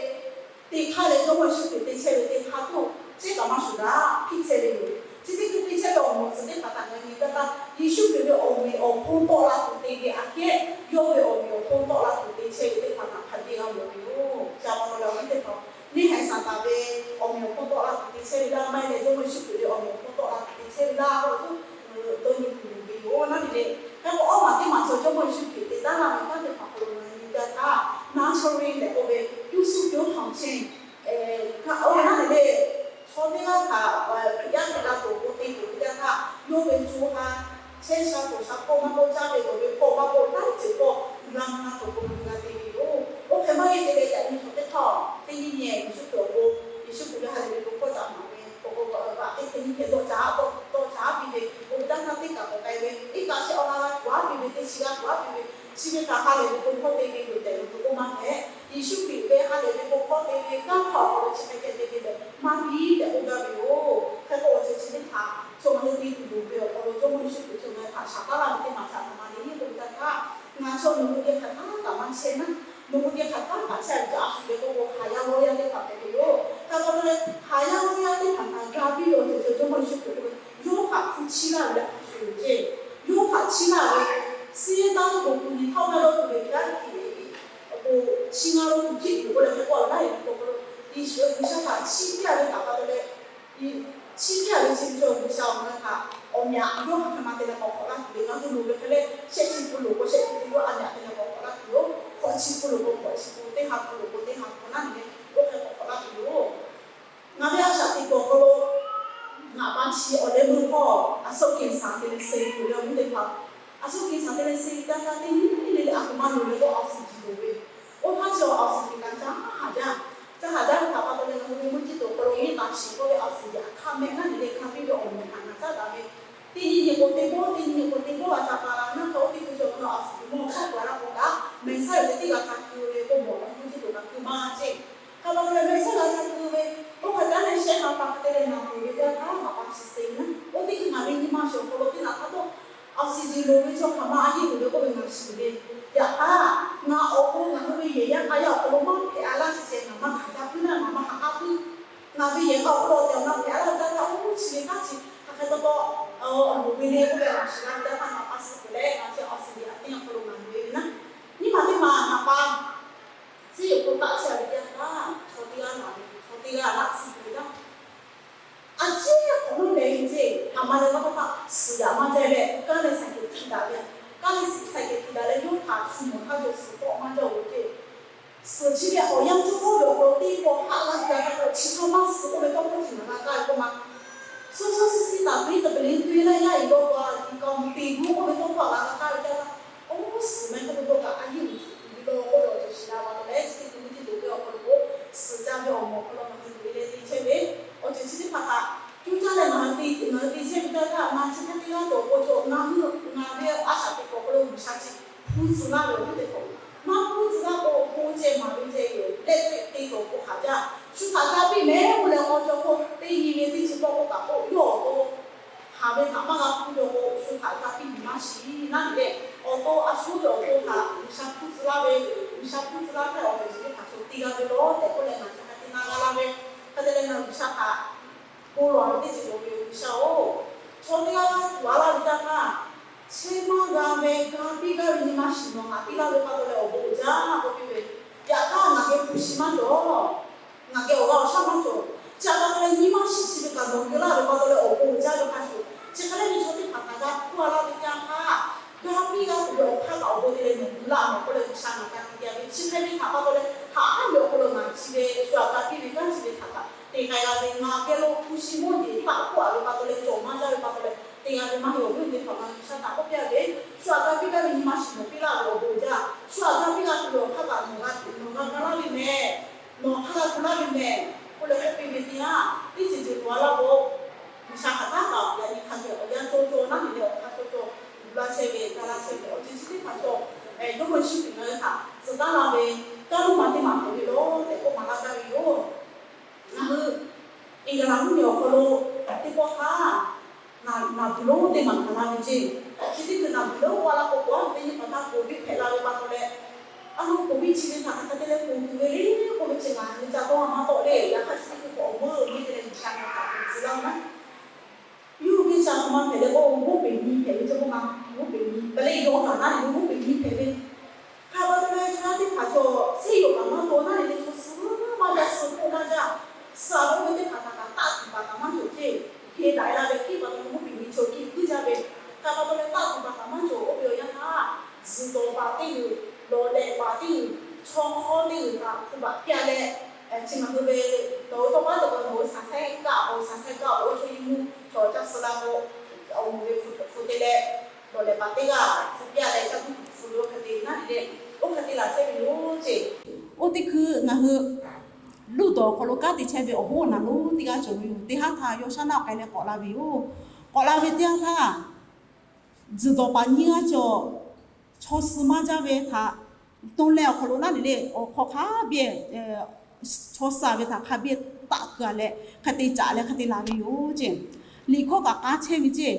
te hk'aˇ leh Jawˇmawˇ Yeˍsuˆ Hkriꞈ te chehˇ ve teˇ hk'aˇ tuˬ ceˇ kaꞈ maˇ shuˍ daꞈ hpiˇ chehˇ ve yoˬ. Chi teˇ hkui te chehˇ ve awˬ moˍ tcuh teˇ hpaˍ htaꞈ ngaˬ nyi gaˇ htaˇ, Yeˍsuˆ Hkriꞈ ve awˬ meꞈ awˬ hponˇ tawˆ la tuˬ te ve aꞈ kehˉ, yawˇ ve awˬ meꞈ awˬ hponˇ tawˆ la tuˬ te chehˇ ve teˇ hpaˍ htaꞈ hk'a biˇ g'a mawˬ ve yoˬ. Chi a pa taw leh awˬ viˉ teˇ hpaˍ, neˇ haiˬ Saˍtanˍ ve awˬ meꞈ awˬ hponˇ tawˆ la tuˬ te chehˇ ve laˇ maˇ heˆ leh, Jawˇmawˇ Yeˍsuˆ Hkriꞈ ve awˬ meꞈ awˬ hponˇ tawˆ la tuˬ te chehˇ ve laˇ k'oˆ ve dawˇ nyi tuˬ loˍ ve yoˬ. Naˉ le le, hk'e k'o awˇ maˬ teˇ maˬ chaw Jawˇmawˇ Yeˍsuˆ Hkriꞈ te taˉ laˇ ve kanˉ teˇ hpaˍ hk'aw lo ngaˬ hui nyi gaˇ htaˇ, Nazareth lehˬ k'oˆ ve, Yuˇsuˆ yawˇ htaꞈ ceh, oˇ ve naˉ le le, chaw teˇ g'aˇ htaꞈ Hkriꞈ yaˇ hpehꞈ la tuˬ k'o te tuˬ ve teˇ yanˇ htaˇ, yawˇ ve co ha chehˇ sha cawˬ sha hpawˇ maˇ k'oˆ, caˇ ve dawˬ ve hpawˇ maˇ k'oˆ, laiˉ ceuˬ hpawˇ gu la mvuh la tuˬ k'o mvuh la te ve yoˬ. Oˇ hk'e maˇ heˆ te leh yaꞈ nyi chaw teˇ hkawˇ teˇ nyiˇ nyi Yeˍsuˆ Hkriꞈ awˬ pon, Yeˍsuˆ Hkriꞈ ve ha lehˬ ve bon hkawˇ ca maˍ ve k'o k'o, teˇ hk'e nyiˇ hk'e dawˇ caˇ dawˇ caˇ piˇ ve, oˇ ve teˇ yanˇ htaˇ teˇ kaꞈ Chi g'a tuˬ aˉ piˇ ve, chi ve htaꞈ ha lehˬ ve bon hkawˇ te ve yoˬ tehꞈ ngaˬ hui k'oˆ maˇ hpehꞈ. Yeˍsuˆ Hkriꞈ ve ha lehˬ ve bon hkawˇ te ve kanˉ hk'aw awˬ hk'aw lo chi hk'e ceh te ve lehˬ maˇ biˇ tehꞈ k'oˆ gaˇ ve yoˬ. Hk'e k'o awˬ ceuˬ chi teˇ hpaˍ chaw ngaˬ hui te tuˬ loˍ ve awˬ hk'aw lo Jawˇmawˇ Yeˍsuˆ Hkriꞈ chaw ngaˬ hui htaꞈ shaˍ taˉ laˇ ve teˇ maˬ htaꞈ htaꞈ ma le nyiˇ k'oˆ ve htaˇ htaˇ, ngaˬ chaw nawˬ hui geh hk'aˬ htaˇ kaꞈ maˇ chehˇ naˉ, nawˬ hui geh hk'aˬ htaˇ kaꞈ chehˇ ve chaw a shu geh k'oˆ k'o, haˍ yaˇ lawˇ yaˇ teˇ hpaˍ hpehꞈ ve yoˬ. Hk'e k'o leh, haˍ yaˇ lawˇ yaˇ teˇ hpaˍ htaꞈ ga piˇ ve awˬ ceuˬ cawˬ Jawˇmawˇ Yeˍsuˆ Hkriꞈ k'oˆ ve, yawˇ htaꞈ hpu chiˇ laˇ ve leh hk'a shuˍ yoˬ ceˇ. Yawˇ htaꞈ chiˇ laˇ ve, suh taˇ k'oˆ k'o, kuˬ nyi htaˇ maˇ dawˇ tuˬ ve kaꞈ hk'e ve, awˬ k'o, chi ngaˇ lo tuˬ hkiˆ tuˬ k'oˆ leh hk'e k'oˆ laˇ ve k'o, Yeˍsuˆ G'uiˬsha htaꞈ chiˇ piˇ a ve htaꞈ pa taw leh, chiˇ piˇ a ve chi ve chaw G'uiˬsha awˬ meh htaꞈ awˬ meh aꞈ yawˇ hk'aˬ hk'e ma te leh k'awꞈ hk'awꞈ laˇ tuˬ ve, ngaˬ hui loˍ ve hk'e leh, shehˆ chi hpu loˍ k'o shehˆ chi hpu yawˇ a meh aꞈ te leh k'awꞈ hk'awꞈ laˇ tuˬ yoˬ. Hk'awꞈ chi hpu loˍ k'o hk'awꞈ chi hpu, teˇ ha hpu loˍ k'o teˇ ha hpu naˉ nyi leh, oˇ hk'e k'awꞈ hk'awꞈ laˇ tuˬ yoˬ. Ngaˬ ve a shaꞈ teꞈ kuiˬ awˬ hk'aw lo, ngaˬ pa chi awˬ leh meuˇ hpawˇ a soˉ kehˬ saˍ te leh suh tuˬ ve awˬ viˉ teˇ hpaˍ, a soˉ kehˬ saˍ te leh suh ve teˇ htaˇ teˇ nyi le le a htoꞈ ma loˍ ve k'o, awˬ suhˍ jiˬ loˍ ve. Oˇ htaˇ chi awˬ suhˍ tiꞈ kaꞈ caˇ haˍ jaˇ. Caˇ haˍ jaˇ ve htaꞈ pa taw leh ngaˬ hui ve mvuhˇ jiˇ tuˬ awˬ hk'aw lo nyi taˍ shiˍ k'oˆ ve awˬ suhˍ jiˬ hk'a mehˆ naˉ nyi le hk'a piˇ ve awˬ moˍ htaꞈ ngaˬ caˉ daꞈ ve. Teˇ nyi nyi k'o teˇ bawˆ, teˇ nyi nyi k'o teˇ bawˆ a ca pa la naˉ hk'e, oˇ teˇ hkui cawˬ k'o awˬ suhˍ jiˬ mawˇ hkawˇ k'oˆ a laˇ k'o kaꞈ, mehˬ saˉ ve teˇ g'aˇ hk'a keu ve k'o mawˬ ve mvuhˇ jiˇ tuˬ kaꞈ keu maˇ ceˇ. Hk'a pa taw leh mehˬ saˉ g'a hk'a keu ve, oˇ hk'e taˉ leh shehˆ ha pa hk'e te leh naˬ peuˬ ve teˇ htaˇ ngaˬ pa chi suh naˉ, oˇ teˇ hkui ngaˬ ve nyi ma shawˍ awˬ hk'aw lo teˇ naꞈ hk'a tawˇ awˬ suhˍ jiˬ loˍ ve chaw hk'aˬ ma a yeˇ uiˍ ve k'oˆ ve ngaˬ shiˍ ve. Yaꞈ hk'aˇ, ngaˬ awˬ hk'aw lo ngaˬ hui ve yehˬ yaˇ k'a yaˇ awˬ hk'aw lo maˇ hpehꞈ a laˇ chi ceh ngaˬ maˇ hkanˍ caˇ puiˉ naˉ, ngaˬ maˇ ha k'aˉ puiˉ. Ngaˬ ve yehˬ k'a awˬ hk'aw lo awˬ tehˬ awˬ na hpehꞈ a laˇ ve teˇ htaˇ, oˇ chi ve htaˇ chi hk'aˬ hk'e taw taw loˍ ve le k'oˆ ve ngaˬ shiˍ la ve teˇ htaˇ, ngaˬ pa suh peuˬ leh ngaˬ chi awˬ suhˍ jiˬ a teˇ nyi awˬ hk'aw lo ngaˬ loˍ ve ve naˉ. Nyiˇ maˬ teˇ maˬ ngaˬ pa suhˉ yoˬ k'o taˆ chehˇ ve teˇ htaˇ, chaw teˇ g'aˇ naˬ ve, chaw teˇ g'aˇ laꞈ suhˍ ve naˉ. A ciˉ k'awꞈ nawˉ leh ve ceˇ, aˬ ma leh maˇ taˇ taˆ suhˍ yaꞈ maˇ jaˇ leh, kanˉ leh saiˍ kehˬ hti daꞈ ve, kanˉ leh saiˍ kehˬ hti daꞈ leh yawˇ htaꞈ shu mawˬ htaˇ cawˬ suhˍ k'awꞈ maˇ jaˇ-oˬ ve ceˇ. Suhˍ chi ve awˬ yanˇ cawˇ k'oˆ ve awˬ hk'aw lo teˇ pawˆ haˆ laˇ gaˇ ve k'o, chi htaˇ maˇ suhˍ k'oˆ ve tawˇ hkawˇ chi ngaˬ g'a kaˇ ve k'oˆ ma. Suhˉ suhˉ suhˉ suhˉ taˍ piˇ taˍ piˇ leh tu e laˇ yaˇ iˍ dawˇ pa tiꞈ kaꞈ mvuhˇ te g'uˇ k'oˆ ve tawˇ hkawˇ a g'a g'a kaˇ ve teˇ htaˇ, oˇ suhˍ meh hk'e te dawˇ kaꞈ a yeˇ uiˍ tuˬ ve law k'oˆ ve awˬ ceuˬ shiˍ la pa taw leh, chi teˇ hkui mvuhˇ jiˇ tuˬ ve awˬ hk'aw lo k'o, suhˍ ca ve awˬ moˍ awˬ hk'aw lo ngaˬ hui loꞈ e leh te chehˇ ve, awˬ ceuˬ chi teˇ hpaˍ htaꞈ cuˇ caˇ leh ngaˬ hui te ngaˬ hui te chehˇ ve teˇ htaˇ, ngaˬ chi hk'e te g'a tuˬ awˬ pon cawˬ, ngaˬ hui ngaˬ ve a shaꞈ teꞈ kuiˬ awˬ hk'aw lo G'uiˬsha chi hpu tcuh laˇ ve awˬ viˉ teˇ hpaˍ, maˇ hpu tcuh laˇ k'o, hpu ceh maˍ ve ceh yoˬ leh, te te tuˬ awˬ pon haˍ jaˇ. Shu htaꞈ ga piˇ mehˍ k'oˆ leh k'aw cawˬ k'o, teˇ nyi ve teˇ chi pawˆ k'oˆ kaꞈ k'oˆ, yawˇ awˬ to haˍ ve htaꞈ maˇ g'a hpu cawˬ k'o, shu htaꞈ ga piˇ miˬ maˇ shiˍ naˉ nyi leh, awˬ to a shu ve awˬ to htaꞈ G'uiˬsha hpu tcuh laˇ ve, G'uiˬsha hpu tcuh laˇ htaˇ awˬ tehˬ chi teˇ hpaˍ cawˬ te g'a ve lawˬ tehꞈ k'oˆ leh ngaˬ chi hk'a te na g'a laˇ ve, hk'e te leh ngaˬ G'uiˬsha htaꞈ bon lawˬ ve teˇ ceuˬ cawˬ ve yoˬ. G'uiˬsha-oˬ, chaw teˇ g'aˇ g'a tuˬ a laˇ ve teˇ htaˇ, chehˇ maˇ g'a ve ga piˇ gaˇ ve nyi ma shiˍ nawˬ haꞈ piˇ laˇ ve pa taw leh awˬ bon uiˍ jaˇ k'oˆ piˇ ve. Yaꞈ hk'aˇ ngaˬ geh hpu shi maˇ cawˬ. Ngaˬ geh awˬ g'a awˬ shaˉ maˇ cawˬ. Chi a pa taw leh nyi ma shiˍ chi ve kaꞈ nawˬ geh laˇ ve pa taw leh awˬ bon uiˍ jaˇ ve hk'a shuˍ, chi hk'e leh nyi chaw teˇ hpaˍ htaꞈ g'a hpuˇ a laˇ ve teˇ yanˇ htaˇ, ga piˇ g'a tuˬ ve awˬ hk'aˇ kaꞈ awˬ bon te leh nawˬ gu laˇ mawˬ k'oˆ leh G'uiˬsha ngaˬ g'a te te a ve. Chi hk'e ve htaꞈ pa taw leh haꞈ haˉ ve awˬ hk'aw lo ngaˬ chi ve shu aꞈ ga piˇ ve kanˉ chi ve htaꞈ kaꞈ te k'ai la ve, ngaˬ geh lo hpu shi mawˇ jeˬ taˆ k'oˆ a ve pa taw leh cawˬ maˇ jaˇ ve pa taw leh te g'a ve maˇ heˆ. Awˬ viˉ teˇ hpaˍ, ngaˬ G'uiˬsha htaꞈ k'oˆ piˇ a ve, shu aꞈ ga piˇ gaˇ ve nyi ma shiˍ nawˬ piˇ laˇ ve awˬ bon uiˍ jaˇ. Shu aꞈ ga piˇ g'a tuˬ ve awˬ hk'aˇ kaꞈ nawˬ g'a nawˬ g'a ga laˇ ve mehˍ. Nawˬ hk'a g'a gu laˇ ve mehˍ k'oˆ leh k'oˆ piˇ ve teˇ yanˇ, teˇ ceuˬ ceuˬ tuˬ a laˇ k'o, G'uiˬsha hk'aˬ htaˇ kaꞈ yaꞈ nyi hk'a geh awˬ yanˇ cawˇ cawˇ naˉ nyi leh awˬ hk'aˇ cawˇ cawˇ gu laˇ chehˇ ve, ga laˇ chehˇ ve awˬ ceuˬ chi teˇ hpaˍ cawˬ. Jawˇmawˇ Yeˍsuˆ Hkriꞈ ngaˬ hui htaꞈ tcuh taˉ laˇ ve kanˉ lonˉ ma teˇ maˬ hpehꞈ ve lawˬ tehꞈ k'oˆ maˍ laˇ gaˇ ve yoˬ. Ngaˬ hui England mvuhˇmiˬ awˬ hk'aw lo teˇ pawˆ htaˇ, naˬ buiˬ lonˉ teˇ maˬ hkanˍ la ve ceˇ. Chi teˇ hkui naˬ buiˬ lonˉ k'oˆ a laˇ k'o, k'o a teˇ nyi hpaˍ htaˇ COVID hpehꞈ la ve pa taw leh, a lo COVID chi ve htaꞈ hk'aˬ hk'e te leh ponˬ tuˬ ve le k'oˆ ve chi ngaˬ hui ca dawˇ a maˇ tawˆ le. Yaꞈ hk'aˇ chi teˇ hkui k'o awˬ meuˇ meuˇ te leh G'uiˬsha ngaˬ hui htaꞈ ponˬ tcuh laˇ ve naˉ. Yawˇ hui teˇ ca hk'aˬ ma hpehꞈ leh k'o, g'oˇ peˬ nyi hpehꞈ ve ceh k'oˆ ma, g'oˇ peˬ nyi, pa leh yawˇ kaꞈ naˉ leh g'oˇ peˬ nyi hpehꞈ ve. Hk'a pa taw leh chaw yaˇ teˇ hpaˍ cawˬ, seˇ yoˬ kaꞈ maˇ to naˉ leh leh chaw suh maˇ jaˇ, suh hk'oˆ maˇ jaˇ. Suh a ve oˇ ve teˇ hpaˍ htaꞈ kaꞈ taˆ tuˬ baˬ kaꞈ maˇ cawˬ ceˇ. Heˍ daꞈ la ve hkiˉ pa taw leh g'oˇ peˬ nyi chaw kiˇ puiˉ jaˇ ve. Hk'a pa taw leh taˆ tuˬ baˬ kaꞈ maˇ cawˬ. Oˇ ve awˬ yanˇ htaˇ, tzuhˬ dawˬ paˍ teˇ g'uiˬ, lawˬ lehꞈ paˍ teˇ g'uiˬ, chaw hk'awˇ teˇ g'uiˬ htaꞈ hpu baˬ piˇ a leh, chi ngaˬ hui ve nawˬ hui tawˇ paˉ tawˇ pa nawˬ hui shaˍ saiˉ kaˆ k'o, shaˍ saiˉ kaˆ k'o, oˇ chaw yiˇ mvuhˇ chaw caˇ suh la k'o, awˬ moˍ ve hpu te leh, lawˬ lehꞈ paˍ teˇ g'aˇ hpu piˇ a leh caˇ tuˬ hpu ve oˇ hk'e te naˉ leh, oˇ hk'e te laˬ chehˇ ve yoˬ ceˇ. Oˇ teˇ hkui ngaˬ hui Luˇ dawˬ awˬ hk'aw lo kanˉ te chehˇ ve awˬ hoˉ awˬ naˬ lonˉ teˇ g'aˇ cawˬ ve yoˬ. Teˇ haˉ htaˇ yawˇ shaˉ naˆ k'ai leh k'awꞈ la ve yoˬ. K'awꞈ la ve teˇ yanˇ htaˇ, tzuhˬ dawˬ paˍ nyiˇ g'aˇ cawˬ. chaw suh maˇ jaˇ ve htaꞈ, to leh awˬ hk'aw lo naˉ ne le, awˬ hk'aw hk'a biˇ, chaw suh ve htaꞈ hk'a biˇ taˆ keu-a leh hk'e te caꞈ leh hk'e te laˬ ve yoˬ ceˇ. Liꞈ hkawˇ kaꞈ k'a chehˇ ve ceˇ.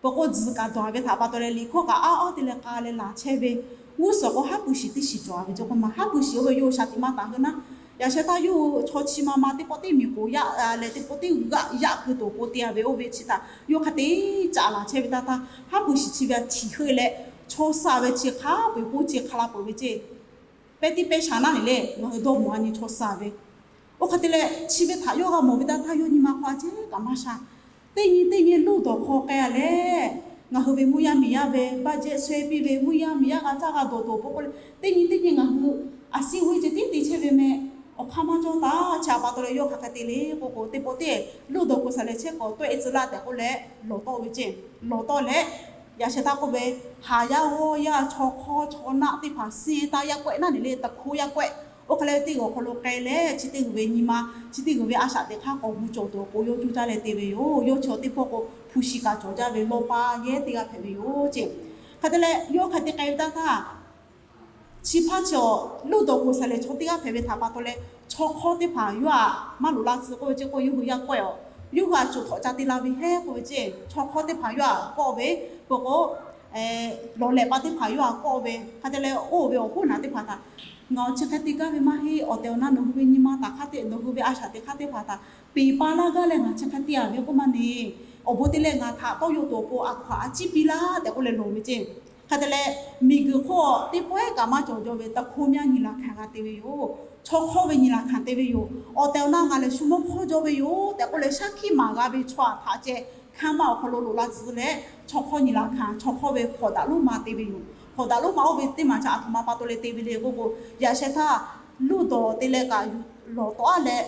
Peuˬ k'o, tzuhˬ kaꞈ dawˬ-a ve htaꞈ pa taw leh liꞈ hkawˇ kaꞈ aˉ awˉ te leh k'a leh laˬ chehˇ ve, g'uˇ suhˍ k'o haˉ pui shiˍ teˇ shiˍ cawˬ-a ve ceˇ. K'o maˬ haˉ pui shiˍ oˇ ve yawˇ shaˍ tiꞈ maˇ taˍ hui naˉ, yaꞈ sheh htaˇ yawˇ hui chaw chi ma ma teˇ pawˆ teˇ miˬ k'oˍ yaˇ leh teˇ pawˆ teˇ g'aˇ yaꞈ keu tuˬ awˬ pon te-a ve oˇ ve chi htaꞈ yawˇ hk'e te caꞈ laˬ chehˇ ve htaˇ htaˇ, haˉ pui shiˍ chi ve htaꞈ htiˍ heuˆ leh, chaw suh ve chi hk'a peu-eˬ k'oˆ chi hk'a la peuˬ ve ceˇ. Pehˇ tiˉ pehˇ sha naˉ ne le, ngaˬ hui dawˇ mawˬ-a nyi chaw suh ve. Oˇ hk'e te leh chi ve htaꞈ yawˇ g'a mawˬ ve htaˇ htaˇ yawˇ nyi ma hk'aw a cehˉ kaꞈ maˇ sha. Teˇ nyi teˇ nyi luˇ dawˬ hk'aw k'ai-a leh, ngaˬ hui ve mvuhˇ yaˇ miˬ yaˇ ve budget share piˇ ve, mvuhˇ yaˇ miˬ yaˇ g'a caˇ g'a dawˬ tuˬ awˬ pon k'oˆ leh, teˇ nyi teˇ nyi ngaˬ hui a siˉ uiˉ ceh tiˉ te chehˇ ve meh. Awˬ hk'aˇ maˇ cawˇ taˍ. Chi htaꞈ pa taw leh yawˇ hk'aˬ hk'e te le k'oˆ k'o, teˇ pawˆ teˇ luˇ dawˬ k'o saˍ leh chehˇ k'awꞈ tawˆ-e tcuh laˇ tehꞈ k'oˆ leh lawˬ tawˆ ve ceˇ. Lawˬ tawˆ leh, yaꞈ sheh htaˇ k'oˆ ve, haˍ yaˇ g'awˇ yaˇ chaw hk'awˇ chaw naˆ teˇ hpaˍ suh taˇ yaˇ kawehˆ naˉ ne le, taˍ hkuˇ yaˇ kawehˆ. Oˇ hk'e leh teˇ g'aw hk'aw lo k'ai leh chi teˇ g'uiˬ ve nyi ma, chi teˇ g'uiˬ ve a shaꞈ teꞈ hk'aˇ k'awꞈ gu cawˬ tuˬ awˬ pon yawˇ cuˇ caˇ leh te ve yoˬ. Yawˇ chi awˬ teˇ pawˆ k'o hpu shi kaꞈ cawˬ jaˇ ve lawˇ paˇ yehˉ teˇ g'aˇ hpehꞈ ve yoˬ ceˇ. Hk'e te leh yawˇ hk'e te k'ai ve htaˇ htaˇ, chi hpaˇ chi awˬ luˇ dawˬ k'o saˍ leh chaw teˇ g'aˇ hpehꞈ ve htaꞈ pa taw leh, chaw hk'awˇ teˇ hpaˍ yawˇ htaꞈ maˇ loꞈ la tcuh k'oˆ ve ceˇ k'o, yawˇ hui yaˇ kawehˆ-aˬ. Yawˇ hui htaꞈ coˬ htawꞈ ca te la ve heˉ k'oˆ ve ceˇ. Chaw hk'awˇ teˇ hpaˍ yawˇ htaꞈ kawˆ ve, peuˬ k'o, lawˬ lehꞈ pa teˇ hpaˍ yawˇ htaꞈ kawˆ ve, hk'e te leh oˇ ve awˬ hoˉ naˬ teˇ hpaˍ htaꞈ, ngaˬ chi hk'e te gaˇ ve maˇ heˆ. Awˬ tehˬ awˬ na nawˬ hui ve nyi ma taˍ hk'aˇ teˇ, nawˬ hui ve a shaꞈ teꞈ hk'aˇ teˇ hpaˍ htaꞈ peˍ pa laˇ gaˇ leh ngaˬ chi hk'e te-a ve k'oˆ maˇ ne. Awˬ bon te leh ngaˬ htaꞈ tawˇ yaw tuˬ awˬ pon a hkaw-aˬ a ciˉ piˇ laˇ tehꞈ k'oˆ leh lawˬ ve ceˇ. Hk'e te leh, miˬguiˬ hk'oˆ teˇ pawehˇ kaꞈ maˇ cawˬ jaw ve taˍ hkuˇ myaˇ nyi laˬ hkanˍ g'a te ve yoˬ. Chaw hk'awˇ ve nyi laˬ hkanˍ te ve yoˬ. Awˬ tehˬ awˬ na ngaˬ lehˬ shu mawˇ hk'awˇ jaw ve yoˬ tehꞈ k'oˆ leh shaˉ hkiˆ maˍ g'a ve chaw htaꞈ ceh, hkanˇ maˇ awˬ hk'aw lo loꞈ la tcuh leh, chaw hk'awˇ nyi laˬ hkanˍ, chaw hk'awˇ ve hpawnˬ daꞈ lonˉ ma te ve yoˬ. Hpawnˬ daꞈ lonˉ ma oˇ ve teˇ maˬ chi aˬ htoꞈ ma pa taw leh te ve le k'oˆ k'o, yaꞈ sheh htaˇ luˇ dawˬ te leh kaꞈ lawˬ tawˆ-a leh,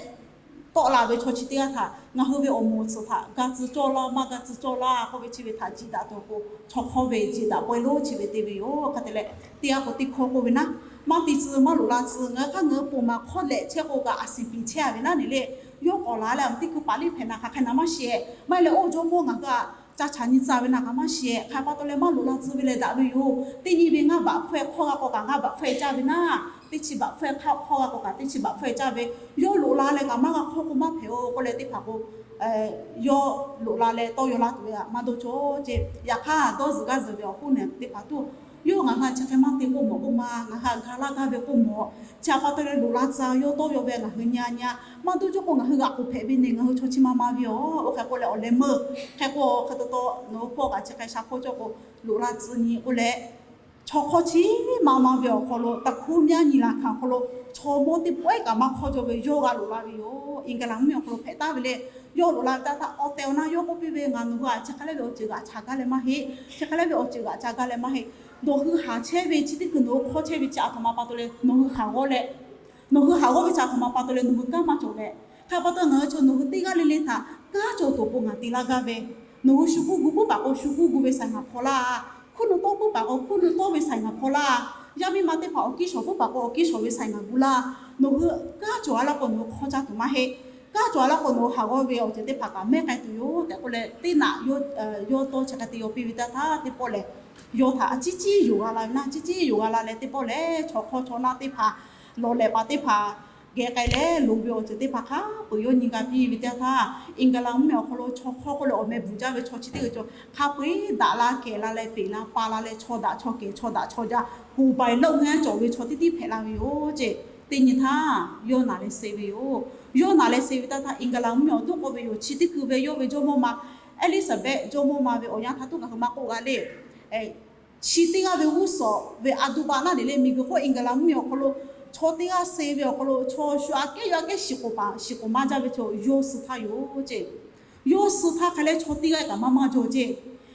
tawˆ la ve chaw chi teˇ g'aˇ htaꞈ ngaˬ hui ve awˬ moˍ awˬ tsuhꞈ htaꞈ ga tcuh cawˇ laˇ, maˇ ga tcuh cawˇ laˇ k'oˆ ve chi ve htaꞈ jiˬ daꞈ tuˬ awˬ pon chaw hk'awˇ ve jiˬ daꞈ pawehˇ lonˉ chi ve te ve yoˬ. Hk'e te leh, teˇ g'aˇ k'o teˇ hkawˇ k'oˆ ve naˉ, maˇ te tcuh maˇ loꞈ la tcuh, ngaˬ hui hk'aˇ ngaˬ hui ponˬ maˬ hk'awˇ lehꞈ chehˇ k'o kaꞈ a siˍ piˍ chehˇ-a ve naˉ ne le. Yawˇ k'awꞈ la leh teˇ hkui paˍ liˇ hpehꞈ naˍ hk'aˬ hk'e naˍ maˇ sheˍ. Maˇ heˆ leh oˇ jawˇmawˇ ngaˬ hui htaꞈ ca chaꞈ nyi tcuh ve naˍ kaꞈ maˇ sheˍ. Hk'e pa taw leh maˇ loꞈ la tcuh ve leh daꞈ ve yoˬ. Teˇ nyi ve ngaˇ baꞈ hpfuhˇ-e hk'awˇ g'a k'o kaꞈ ngaˇ baꞈ hpfuhˇ-e caˇ ve naˉ, teˇ chi baꞈ hpfuhˇ-e hk'awˇ g'a k'o kaꞈ teˇ chi baꞈ hpfuhˇ-e caˇ ve, yawˇ loꞈ la leh kaꞈ maˇ g'a hk'awˇ k'o maˇ hpehꞈ-o k'oˆ leh teˇ hpaˍ k'o, yawˇ loꞈ la leh tawˇ yaw laˇ tuˬ ve htaꞈ maˇ dawˇ cawˬ ceˇ. Yaꞈ hk'aˇ dawˇ zuhˬ gaˇ zuhˬ ve awˬ hoˉ naˬ teˇ hpaˍ tuˬ, yawˇ ngaˬ hui htaꞈ chi hk'e maˇ te k'oˆ mawˬ k'oˆ ma, ngaˬ hui htaꞈ ga laˇ gaˇ ve k'oˆ mawˬ. Chi htaꞈ pa taw leh loꞈ la tcuh yawˇ tawˇ yaw ve ngaˬ hui nyi-a nyi-a. Maˇ dawˇ cawˬ k'o ngaˬ hui g'aꞈ k'oˍ hpehꞈ ve ne, ngaˬ hui chaw chi ma ma ve-aˬ. Oˇ hk'e k'oˆ leh awˬ leh meuˇ hk'e k'o hk'e taw taw nawˬ hui hpawˇ kaꞈ chi hk'e sha hpawˇ cawˇ k'o loꞈ la tcuh nyi k'oˆ leh, chaw hk'awˇ chi ma ma ve awˬ hk'aw lo, taˍ hkuˇ myaˇ nyi laˬ hkanˍ awˬ hk'aw lo, chaw mawˇ teˇ pawehˇ kaꞈ maˇ hk'awˇ jaw ve yawˇ g'a loꞈ la ve yoˬ. England mvuhˇmiˬ awˬ hk'aw lo hpehꞈ taˍ ve le. Yawˇ loꞈ la ve htaˇ htaˇ awˬ tehˬ awˬ na yawˇ k'oˆ piˇ ve, ngaˬ nawˬ hui htaꞈ chi hk'e leh ve awˬ ceuˬ g'aꞈ ca gaˇ leh maˇ heˆ. Chi hk'e leh ve awˬ ceuˬ g'aꞈ ca gaˇ leh maˇ heˆ. Nawˬ hui haˍ chehˇ ve chi teˇ hkui nawˬ hui hk'awˇ chehˇ ve chi aˬ htoꞈ ma pa taw leh nawˬ hui haˍ g'awˇ leh, nawˬ hui haˍ g'awˇ ve chi aˬ htoꞈ ma pa taw leh nawˬ hui kanˉ maˇ cawˬ leh, hk'e pa taw ngaˬ hui chaw nawˬ hui teˇ g'aˇ le le htaꞈ kanˉ cawˬ tuˬ awˬ pon ngaˬ te laˇ gaˇ ve, nawˬ hui shu kuˇ gu puiˉ paˍ k'o shu kuˇ gu ve saiˍ ngaˬ hpaw laˇ. Hkuˇ nu tawˇ puiˉ paˍ k'o hkuˇ nu tawˇ ve saiˍ ngaˬ hpaw laˇ. Yaˇ miˇ ma teˇ hpaˍ awˬ kiˇ shawˍ puiˉ paˍ k'o awˬ kiˇ shawˍ ve saiˍ ngaˬ gu laˇ. Nawˬ hui kanˉ cawˬ-a laˇ k'o nawˬ hui hk'awˇ caˇ tuˬ maˇ heˆ. Kanˉ cawˬ-a laˇ k'o nawˬ hui haˍ g'awˇ ve awˬ ceuˬ teˇ hpaˍ kaꞈ mehˉ k'ai tuˬ yoˬ tehꞈ k'oˆ leh, teˇ naꞈ yawˇ tawˇ chi hk'e te yaw piˇ ve teˇ htaˇ teˇ pawˆ lehˬ, yawˇ htaꞈ a ciˉ ciˉ yoˬ g'a la ve naˉ, ciˉ ciˉ yoˬ g'a la leh teˇ pawˆ lehˬ, chaw hk'awˇ chaw naˆ teˇ hpaˍ, lawˬ lehꞈ paˍ teˇ hpaˍ geh k'ai leh, loˍ ve awˬ ceuˬ teˇ hpaˍ hk'a peu-eˬ yawˇ nyi g'a piˇ ve teˇ htaˇ, England mvuhˇmiˬ awˬ hk'aw lo chaw hk'awˇ k'oˆ leh awˬ meh bvuhˬ jaˇ ve chaw chi teˇ g'aˇ cawˬ hk'a peu-eˬ daꞈ la kehˬ la leh peꞈ la pa la leh chaw daꞈ chaw kehˬ chaw daꞈ chaw jaˇ, kuˬ paiˍ lawˆ ngaˇ cawˬ ve chaw teˇ tiˉ hpehꞈ la ve yoˬ ceˇ. Teˇ nyi htaˇ yawˇ naˬ leh suh ve yoˬ. Yawˇ naˬ leh suh ve teˇ htaˇ England mvuhˇmiˬ awˬ toˉ k'oˆ ve yoˬ. Chi teˇ hkui ve yawˇ ve jawˇmawˇ ma Elizabeth jawˇmawˇ ma ve awˬ yanˇ htaˇ tuˬ ngaˬ hui maˇ k'oˆ g'a le. Chi teˇ g'aˇ ve g'uˇ suhˍ ve a duˇ baˆ naˉ ne le, miˬguiˬ hk'oˆ England mvuhˇmiˬ awˬ hk'aw lo chaw teˇ g'aˇ suh ve awˬ hk'aw lo chaw shu aꞈ kehˉ yawˇ aꞈ kehˉ shiˍ k'oˍ paˍ shiˍ k'oˍ maˇ jaˇ ve chaw yawˇ suh htaˇ yoˬ ceˇ. Yawˇ suh htaˇ hk'a leh chaw teˇ g'aˇ kaꞈ maˇ maˇ jaw ceˇ.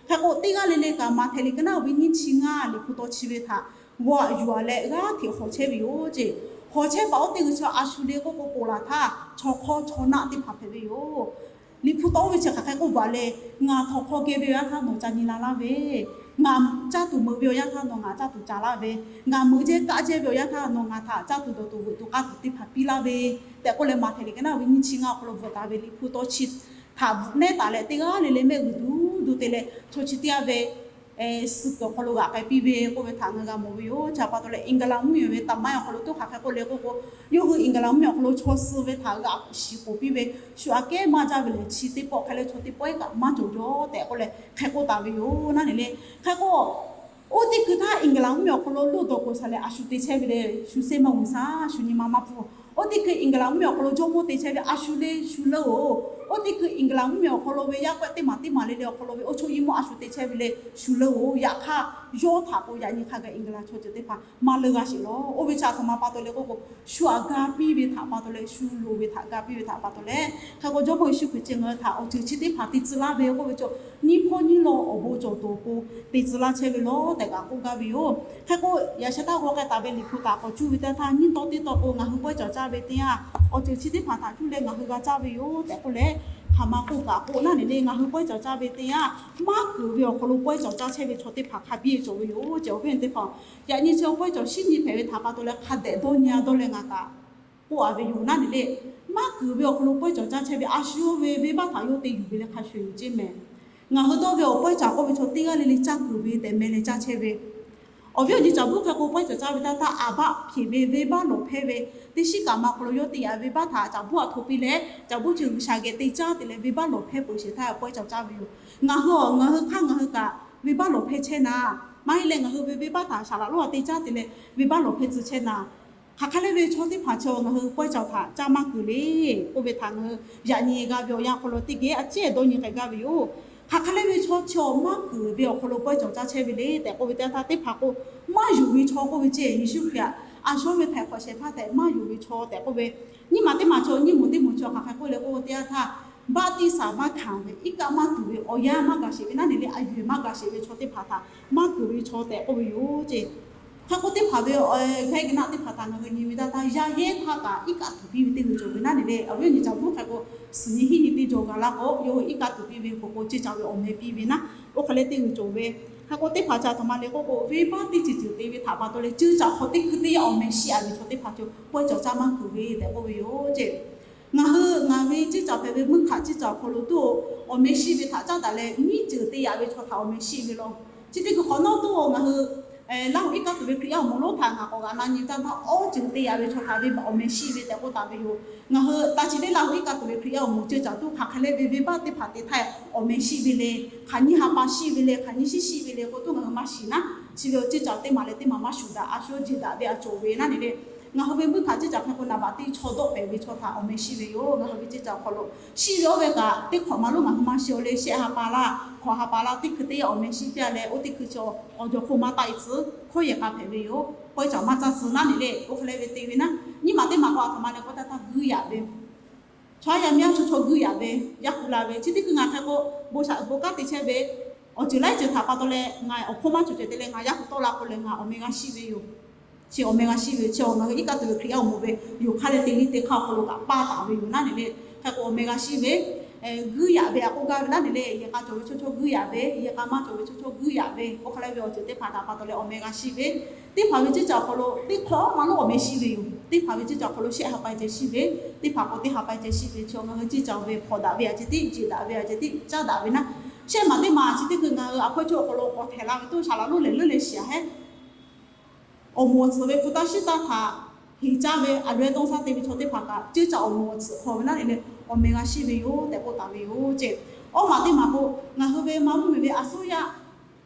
Hk'e k'o teˇ g'aˇ le le kaꞈ Maꞈhtehˍ liꞈ ka naˉ ve nyiˇ chi ngaˇ liꞈ hpu taw chi ve htaꞈ g'aw aꞈ yuˬ-a leh g'aˇ hteꞈ hawˬ chehˇ ve yoˬ ceˇ. Hawˬ chehˇ paˍ oˇ teˇ g'uiˬ chi a shu le k'oˆ k'o ponˬ laˬ htaˇ chaw hk'awˇ chaw naˆ teˇ hpaˍ hpehꞈ ve yoˬ. Liꞈ hpu taw oˇ ve chi hk'aˬ hk'e k'oˆ vaˬ le, ngaˬ htawnˍ hk'aw geh ve awˬ yanˇ htaˇ nawˬ ca nyi la laˇ ve, ngaˬ caˇ tuˬ meuꞈ ve awˬ yanˇ htaˇ nawˬ ngaˬ caˇ tuˬ ca laˇ ve, ngaˬ meuꞈ jehˇ kaˆ jehˇ ve awˬ yanˇ htaˇ nawˬ ngaˬ htaꞈ caˇ tuˬ dawˬ tuˬ veuꞈ tuˬ k'aˇ tuˬ teˇ hpaˍ piˇ laˇ ve tehꞈ k'oˆ leh Maꞈhtehˍ liꞈ ka naˉ ve nyiˇ chi ngaˇ awˬ hk'aw lo bvuhꞈ taˍ ve liꞈ hpu taw chi htaꞈ bvuhꞈ nehˉ taˍ leh teˇ g'aˇ le le mehˆ g'uiˬ duˬ duˬ te leh chaw chi teˇ g'aˇ ve suh kuiˬ awˬ hk'aw lo g'aꞈ k'ai piˇ ve k'oˆ ve htaꞈ ngaˬ g'a mawˬ ve yoˬ. Chi htaꞈ pa taw leh England mvuhˇmiˬ ve taˍ maˇ awˬ hk'aw lo tuˉ hk'aˬ hk'e k'oˆ le k'oˆ k'o, yawˇ hui England mvuhˇmiˬ awˬ hk'aw lo chaw suh ve htaꞈ g'aꞈ shiˍ k'oˍ piˇ ve, shu aꞈ kehˉ maˇ jaˇ ve lehˬ, chi teˇ pawˆ hk'e leh chaw teˇ pawˆ ehˉ kaꞈ maˇ cawˬ jaw tehꞈ k'oˆ leh hk'e k'oˆ taˍ ve yoˬ. Naˉ ne le, hk'e k'o, oˇ teˇ hkui htaˇ England mvuhˇmiˬ awˬ hk'aw lo loˇ dawˬ k'oˍ shaˍ leh a shu te chehˇ ve le, shu sehˉ maˇ g'uiˬ shaˍ, shu nyi ma maˇ hpfuhˇ. Oˇ teˇ hkui England mvuhˇmiˬ awˬ hk'aw lo jawˇmawˇ te chehˇ ve a shu le shu leuˉ-oˬ. Oˇ teˇ hkui England mvuhˇmiˬ awˬ hk'aw lo ve yaˇ k'awehˆ teˇ maˬ teˇ maˬ le le awˬ hk'aw lo ve oˇ chaw yiˇ mawˇ a shu te chehˇ ve le shu leuˉ-oˬ. Yaꞈ hk'aˇ, yawˇ htaꞈ k'o yaꞈ nyi hk'a gaˬ England chaw ceuˬ teˇ hpaˍ maˇ leuˉ g'a sheˍ lawˬ. Oˇ ve chi a htoꞈ ma pa taw le k'oˆ k'o, shu aꞈ ga piˇ ve htaꞈ pa taw leh, shu loˍ ve htaꞈ ga piˇ ve htaꞈ pa taw leh, hk'e k'o Jawˇmawˇ Yeˍsuˆ Hkriꞈ chi ngaˬ hui htaꞈ awˬ ceuˬ chi teˇ hpaˍ te tcuh laˇ ve k'oˆ ve chaw, nyiˇ hpawˇ nyiˇ law awˬ bon cawˬ tuˬ awˬ pon te tcuh laˇ chehˇ ve lawˬ tehꞈ kaꞈ k'oˆ gaˇ ve yoˬ. Hk'e k'o, yaꞈ sheh taˇ g'aw k'ai taˍ ve Liꞈ hpu htaꞈ k'awꞈ cuˇ ve teˇ htaˇ, nyiˇ tawˇ teˇ tawˇ k'o ngaˬ hui pawehˇ cawˬ caˇ ve teˇ yanˇ, awˬ ceuˬ chi teˇ hpaˍ htaꞈ cuˇ leh ngaˬ hui g'a caˇ ve yoˬ tehꞈ k'oˆ leh, hk'aˬ ma k'oˆ kaꞈ k'o naˉ ne le, ngaˬ hui pawehˇ cawˬ caˇ ve teˇ yanˇ, maˇ kuiˬ ve awˬ hk'aw lo pawehˇ cawˬ caˇ chehˇ ve chaw teˇ hpaˍ hk'a biˇ cawˬ ve yoˬ. Chi awˬ viˉ awˬ nyi teˇ hpaˍ, yaꞈ nyi chi awˬ pawehˇ cawˬ shinˉ nyi hpehꞈ ve htaꞈ pa taw leh hk'a dehꞈ dawˇ nyi a dawˇ leh ngaˬ kaꞈ k'oˆ a ve yoˬ. Naˉ ne le, maˇ kuiˬ ve awˬ hk'aw lo pawehˇ cawˬ caˇ chehˇ ve a shu ve venˇbaˆ htaꞈ yawˇ te yuˬ ve leh hk'a shuˍ yoˬ ceˇ mehˍ. Ngaˬ hui dawˇ ve awˬ pawehˇ cawˬ k'oˆ ve chaw teˇ g'aˇ le le caˇ kuiˬ ve tehꞈ meh leh caˇ chehˇ ve, awˬ viˉ awˬ nyi caˬ buˉ hk'e k'o pawehˇ cawˬ caˇ ve taˇ taˇ, aˍ baˆ hpeꞈ ve venˇbaˆ lawˬ hpehˇ ve, teˇ shiˉ kaꞈ ma hk'aw lo yawˇ te yaꞈ venˇbaˆ htaꞈ caˬ buˉ aꞈ hto piˇ leh, caˬ buˉ chi G'uiˬsha geh te caˇ te leh venˇbaˆ lawˬ hpehˇ peuˬ sheˍ htaˇ pawehˇ cawˬ caˇ ve yoˬ. Ngaˬ hui awˬ, ngaˬ hui hk'aˇ ngaˬ hui kaꞈ venˇbaˆ lawˬ hpehˇ chehˇ naˍ, maˇ heˆ leh ngaˬ hui ve venˇbaˆ htaꞈ shaˍ laꞈ lonˉ a te caˇ te leh venˇbaˆ lawˬ hpehˇ tcuh chehˇ naˍ, hk'aˬ hk'e le ve chaw teˇ hpaˍ chi ngaˬ hui pawehˇ cawˬ htaꞈ caˇ maˇ kuiˬ le k'oˆ ve htaꞈ ngaˬ hui yaꞈ nyi g'a ve awˬ yanˇ hk'aw lo teˇ geh a ciˉ dawˇ nyi k'ai gaˇ ve yoˬ. Hk'aˬ hk'e le ve chaw chi maˇ kuiˬ ve awˬ hk'aw lo pawehˇ cawˬ caˇ chehˇ ve le tehꞈ k'oˆ ve teˇ htaˇ, teˇ hpaˍ k'o maˇ yonˍ ve chaw k'oˆ ve ceˇ, Yeˍsuˆ Hkriꞈ aꞈ shawˉ ve htaiˍ hk'awꞈ shehˍ hpaˇ tehꞈ maˇ yonˍ ve chaw tehꞈ k'oˆ ve, nyiˇ maˬ teˇ maˬ chaw nyiˇ moˍ teˇ moˍ chaw hk'aˬ hk'e k'oˆ le k'oˆ ve teˇ yanˇ htaˇ, baˆtiˆsaˬ maˇ hkanˍ ve, iˉ kaˆ maˇ tuˬ ve, awˬ yanˇ maˇ gaˬ sheˍ ve naˉ ne le, a yuˬ maˇ gaˬ sheˍ ve chaw teˇ hpaˍ htaꞈ maˇ kuiˬ ve chaw tehꞈ k'oˆ ve yoˬ ceˇ. Hk'e k'o teˇ hpaˍ ve g'aˇ g'aˇ naˆ teˇ hpaˍ htaꞈ ngaˬ hui nyi ve taˇ taˇ, yaˇ yehˇ htaˇ kaꞈ iˉ kaˆ tuˬ piˇ ve teˇ g'uiˬ cawˬ ve naˉ ne le, awˬ viˉ awˬ nyi caˬ buˉ hk'e k'o, suhˍ nyi hiˉ nyi teˇ jaw ga laˇ k'o, yawˇ hui iˉ kaˆ tuˬ piˇ ve k'o k'o, ceˇ caˬ ve awˬ meh piˇ ve naˉ, oˇ hk'e le teˇ g'uiˬ cawˬ ve. Hk'e k'o teˇ hpaˍ ca htoꞈ ma le k'oˆ k'o, venˇbaˆ teˇ ceuˬ ceuˬ te ve htaꞈ pa taw leh ceuˇ caˬ hk'aw teˇ hkui teˇ yanˇ awˬ meh shiˆ a ve chaw teˇ hpaˍ cawˬ pawehˇ cawˬ caˇ maˇ kuiˬ ve tehꞈ k'oˆ ve yoˬ ceˇ. Ngaˬ hui ngaˬ ve ceˇ caˬ hpehꞈ ve mvuhˇ hk'aꞈ ceˇ caˬ awˬ hk'aw lo tuˬ awˬ meh shiˆ ve htaꞈ caˉ daꞈ leh, nyiˇ ceuˬ te yaꞈ ve chaw htaꞈ awˬ meh shiˆ ve law. Chi teˇ hkui hk'awꞈ nawˉ tuˬ ngaˬ hui Laˇ huˍ iˉ kaˆ tuˬ ve Hkriꞈ yaˇ awˬ moˍ lonˉ htaꞈ ngaˬ k'awꞈ g'aꞈ na nyi taˇ taˇ, awˬ ceuˬ te yaꞈ ve chaw htaꞈ ve awˬ meh shiˆ ve tehꞈ k'oˆ taˍ ve yoˬ. Ngaˬ hui ta chi teˇ Laˇ huˍ iˉ kaˆ tuˬ ve Hkriꞈ yaˇ awˬ moˍ ceˇ caˬ tuˬ hk'aˬ hk'e le ve venˇbaˆ teˇ hpaˍ te htaˇ awˬ meh shiˆ ve le, hk'aˬ nyiˇ ha pa shiˆ ve le, hk'aˬ nyiˇ shiˉ shiˆ ve le k'o tuˬ ngaˬ hui maˇ shiˍ naˉ, chi ve awˬ ceˇ caˬ teˇ maˬ leh teˇ maˬ maˇ shuˍ daꞈ, a shu jeˬ daꞈ ve a cawˬ ve naˉ ne le. Ngaˬ hui ve mvuhˇ hk'aꞈ ceˇ caˬ hk'e k'o naˍ baꞈ teˇ chaw dawˆ pehˍ ve chaw htaꞈ awˬ meh shiˆ ve yoˬ. Ngaˬ hui ve ceˇ caˬ awˬ hk'aw lo shiˆ ve oˇ ve kaꞈ teˇ hk'awꞈ ma lonˉ ngaˬ hui maˇ shiˍ-oˬ le, shehˆ ha pa laˇ, hkawꞈ ha pa laˇ teˇ hkui teˇ yanˇ awˬ meh shiˆ piˇ-a leh, oˇ teˇ hkui chi awˬ jawˬ hk'oˆ maˇ taˆ-e tcuh, hkawˇ yehˬ k'a hpehꞈ ve yoˬ. Pawehˇ cawˬ maˇ caˇ tcuh naˉ ne le, oˇ hk'e le ve te ve naˉ, nyiˇ maˬ teˇ maˬ k'o a htoꞈ ma le k'o taˇ taˇ guiˇ yaꞈ ve Chaw yaˇ miˇ a chaw chaw guiˇ yaꞈ ve, yaˇ hu la ve, chi teˇ hkui ngaˬ hk'e k'o, bon shaꞈ bon kanˉ te chehˇ ve, awˬ ceuˬ laiˉ ceuˬ htaꞈ pa taw leh ngaˬ awˬ hkawˇ maˇ cawˬ cawˬ te leh ngaˬ yaˇ hu tawˆ la k'o leh ngaˬ awˬ meh g'a shiˆ ve yoˬ. Chi awˬ meh g'a shiˆ ve, chi ngaˬ hui iˉ kaˆ tuˬ ve Hkriꞈ yaˇ awˬ moˍ ve yoˬ hk'aˇ leh teˇ liˇ teˇ hk'aˇ awˬ hk'aw lo kaꞈ paˇ taˍ ve yoˬ naˉ ne le. Hk'e k'o awˬ meh g'a shiˆ ve, guiˇ yaꞈ ve a k'oˆ gaˇ ve naˉ ne le, yehˬ k'a cawˬ ve chaw chaw guiˇ yaꞈ ve, yehˬ k'a maˇ cawˬ ve chaw chaw guiˇ yaꞈ ve, oˇ hk'e le ve awˬ ceuˬ teˇ hpaˍ htaꞈ pa taw leh awˬ meh g'a shiˆ ve, teˇ hpaˍ ve ceˇ caˬ awˬ hk'aw lo teˇ hk'awꞈ ma lonˉ awˬ meh shiˆ ve yoˬ. Teˇ hpaˍ ve ceˇ caˬ awˬ hk'aw lo shehˆ ha pa ceh shiˆ ve, teˇ hpaˍ k'o teˇ ha pa ceh shiˆ ve, chi ngaˬ hui ceˇ caˬ ve hpawnˬ daꞈ ve a ceh tiˉ, jeˬ daꞈ ve a ceh tiˉ caˉ daꞈ ve naˉ, shehˆ maˬ teˇ maˬ chi teˇ hkui ngaˬ hui a hkawˇ chaw awˬ hk'aw lo k'awꞈ htehꞈ la ve tuˬ shaˍ laꞈ lonˉ lehˬ leuˉ leh shiˍ-a hehˉ awˬ moˍ awˬ tcuhˍ ve hpu taˇ shiˉ taˇ htaꞈ heˍ caˇ ve a loꞈ-e dawˇ shaˉ te ve chaw teˇ hpaˍ kaꞈ ceˇ caˬ awˬ moˍ awˬ tcuhˍ hk'aw ve naˉ ne le, awˬ meh g'a shiˆ ve yoˬ tehꞈ k'oˆ taˍ ve yoˬ ceˇ. Awˬ maˬ teˇ maˬ k'o, ngaˬ hui ve maˇ mvuhˇ miˬ ve a suˉ yaˇ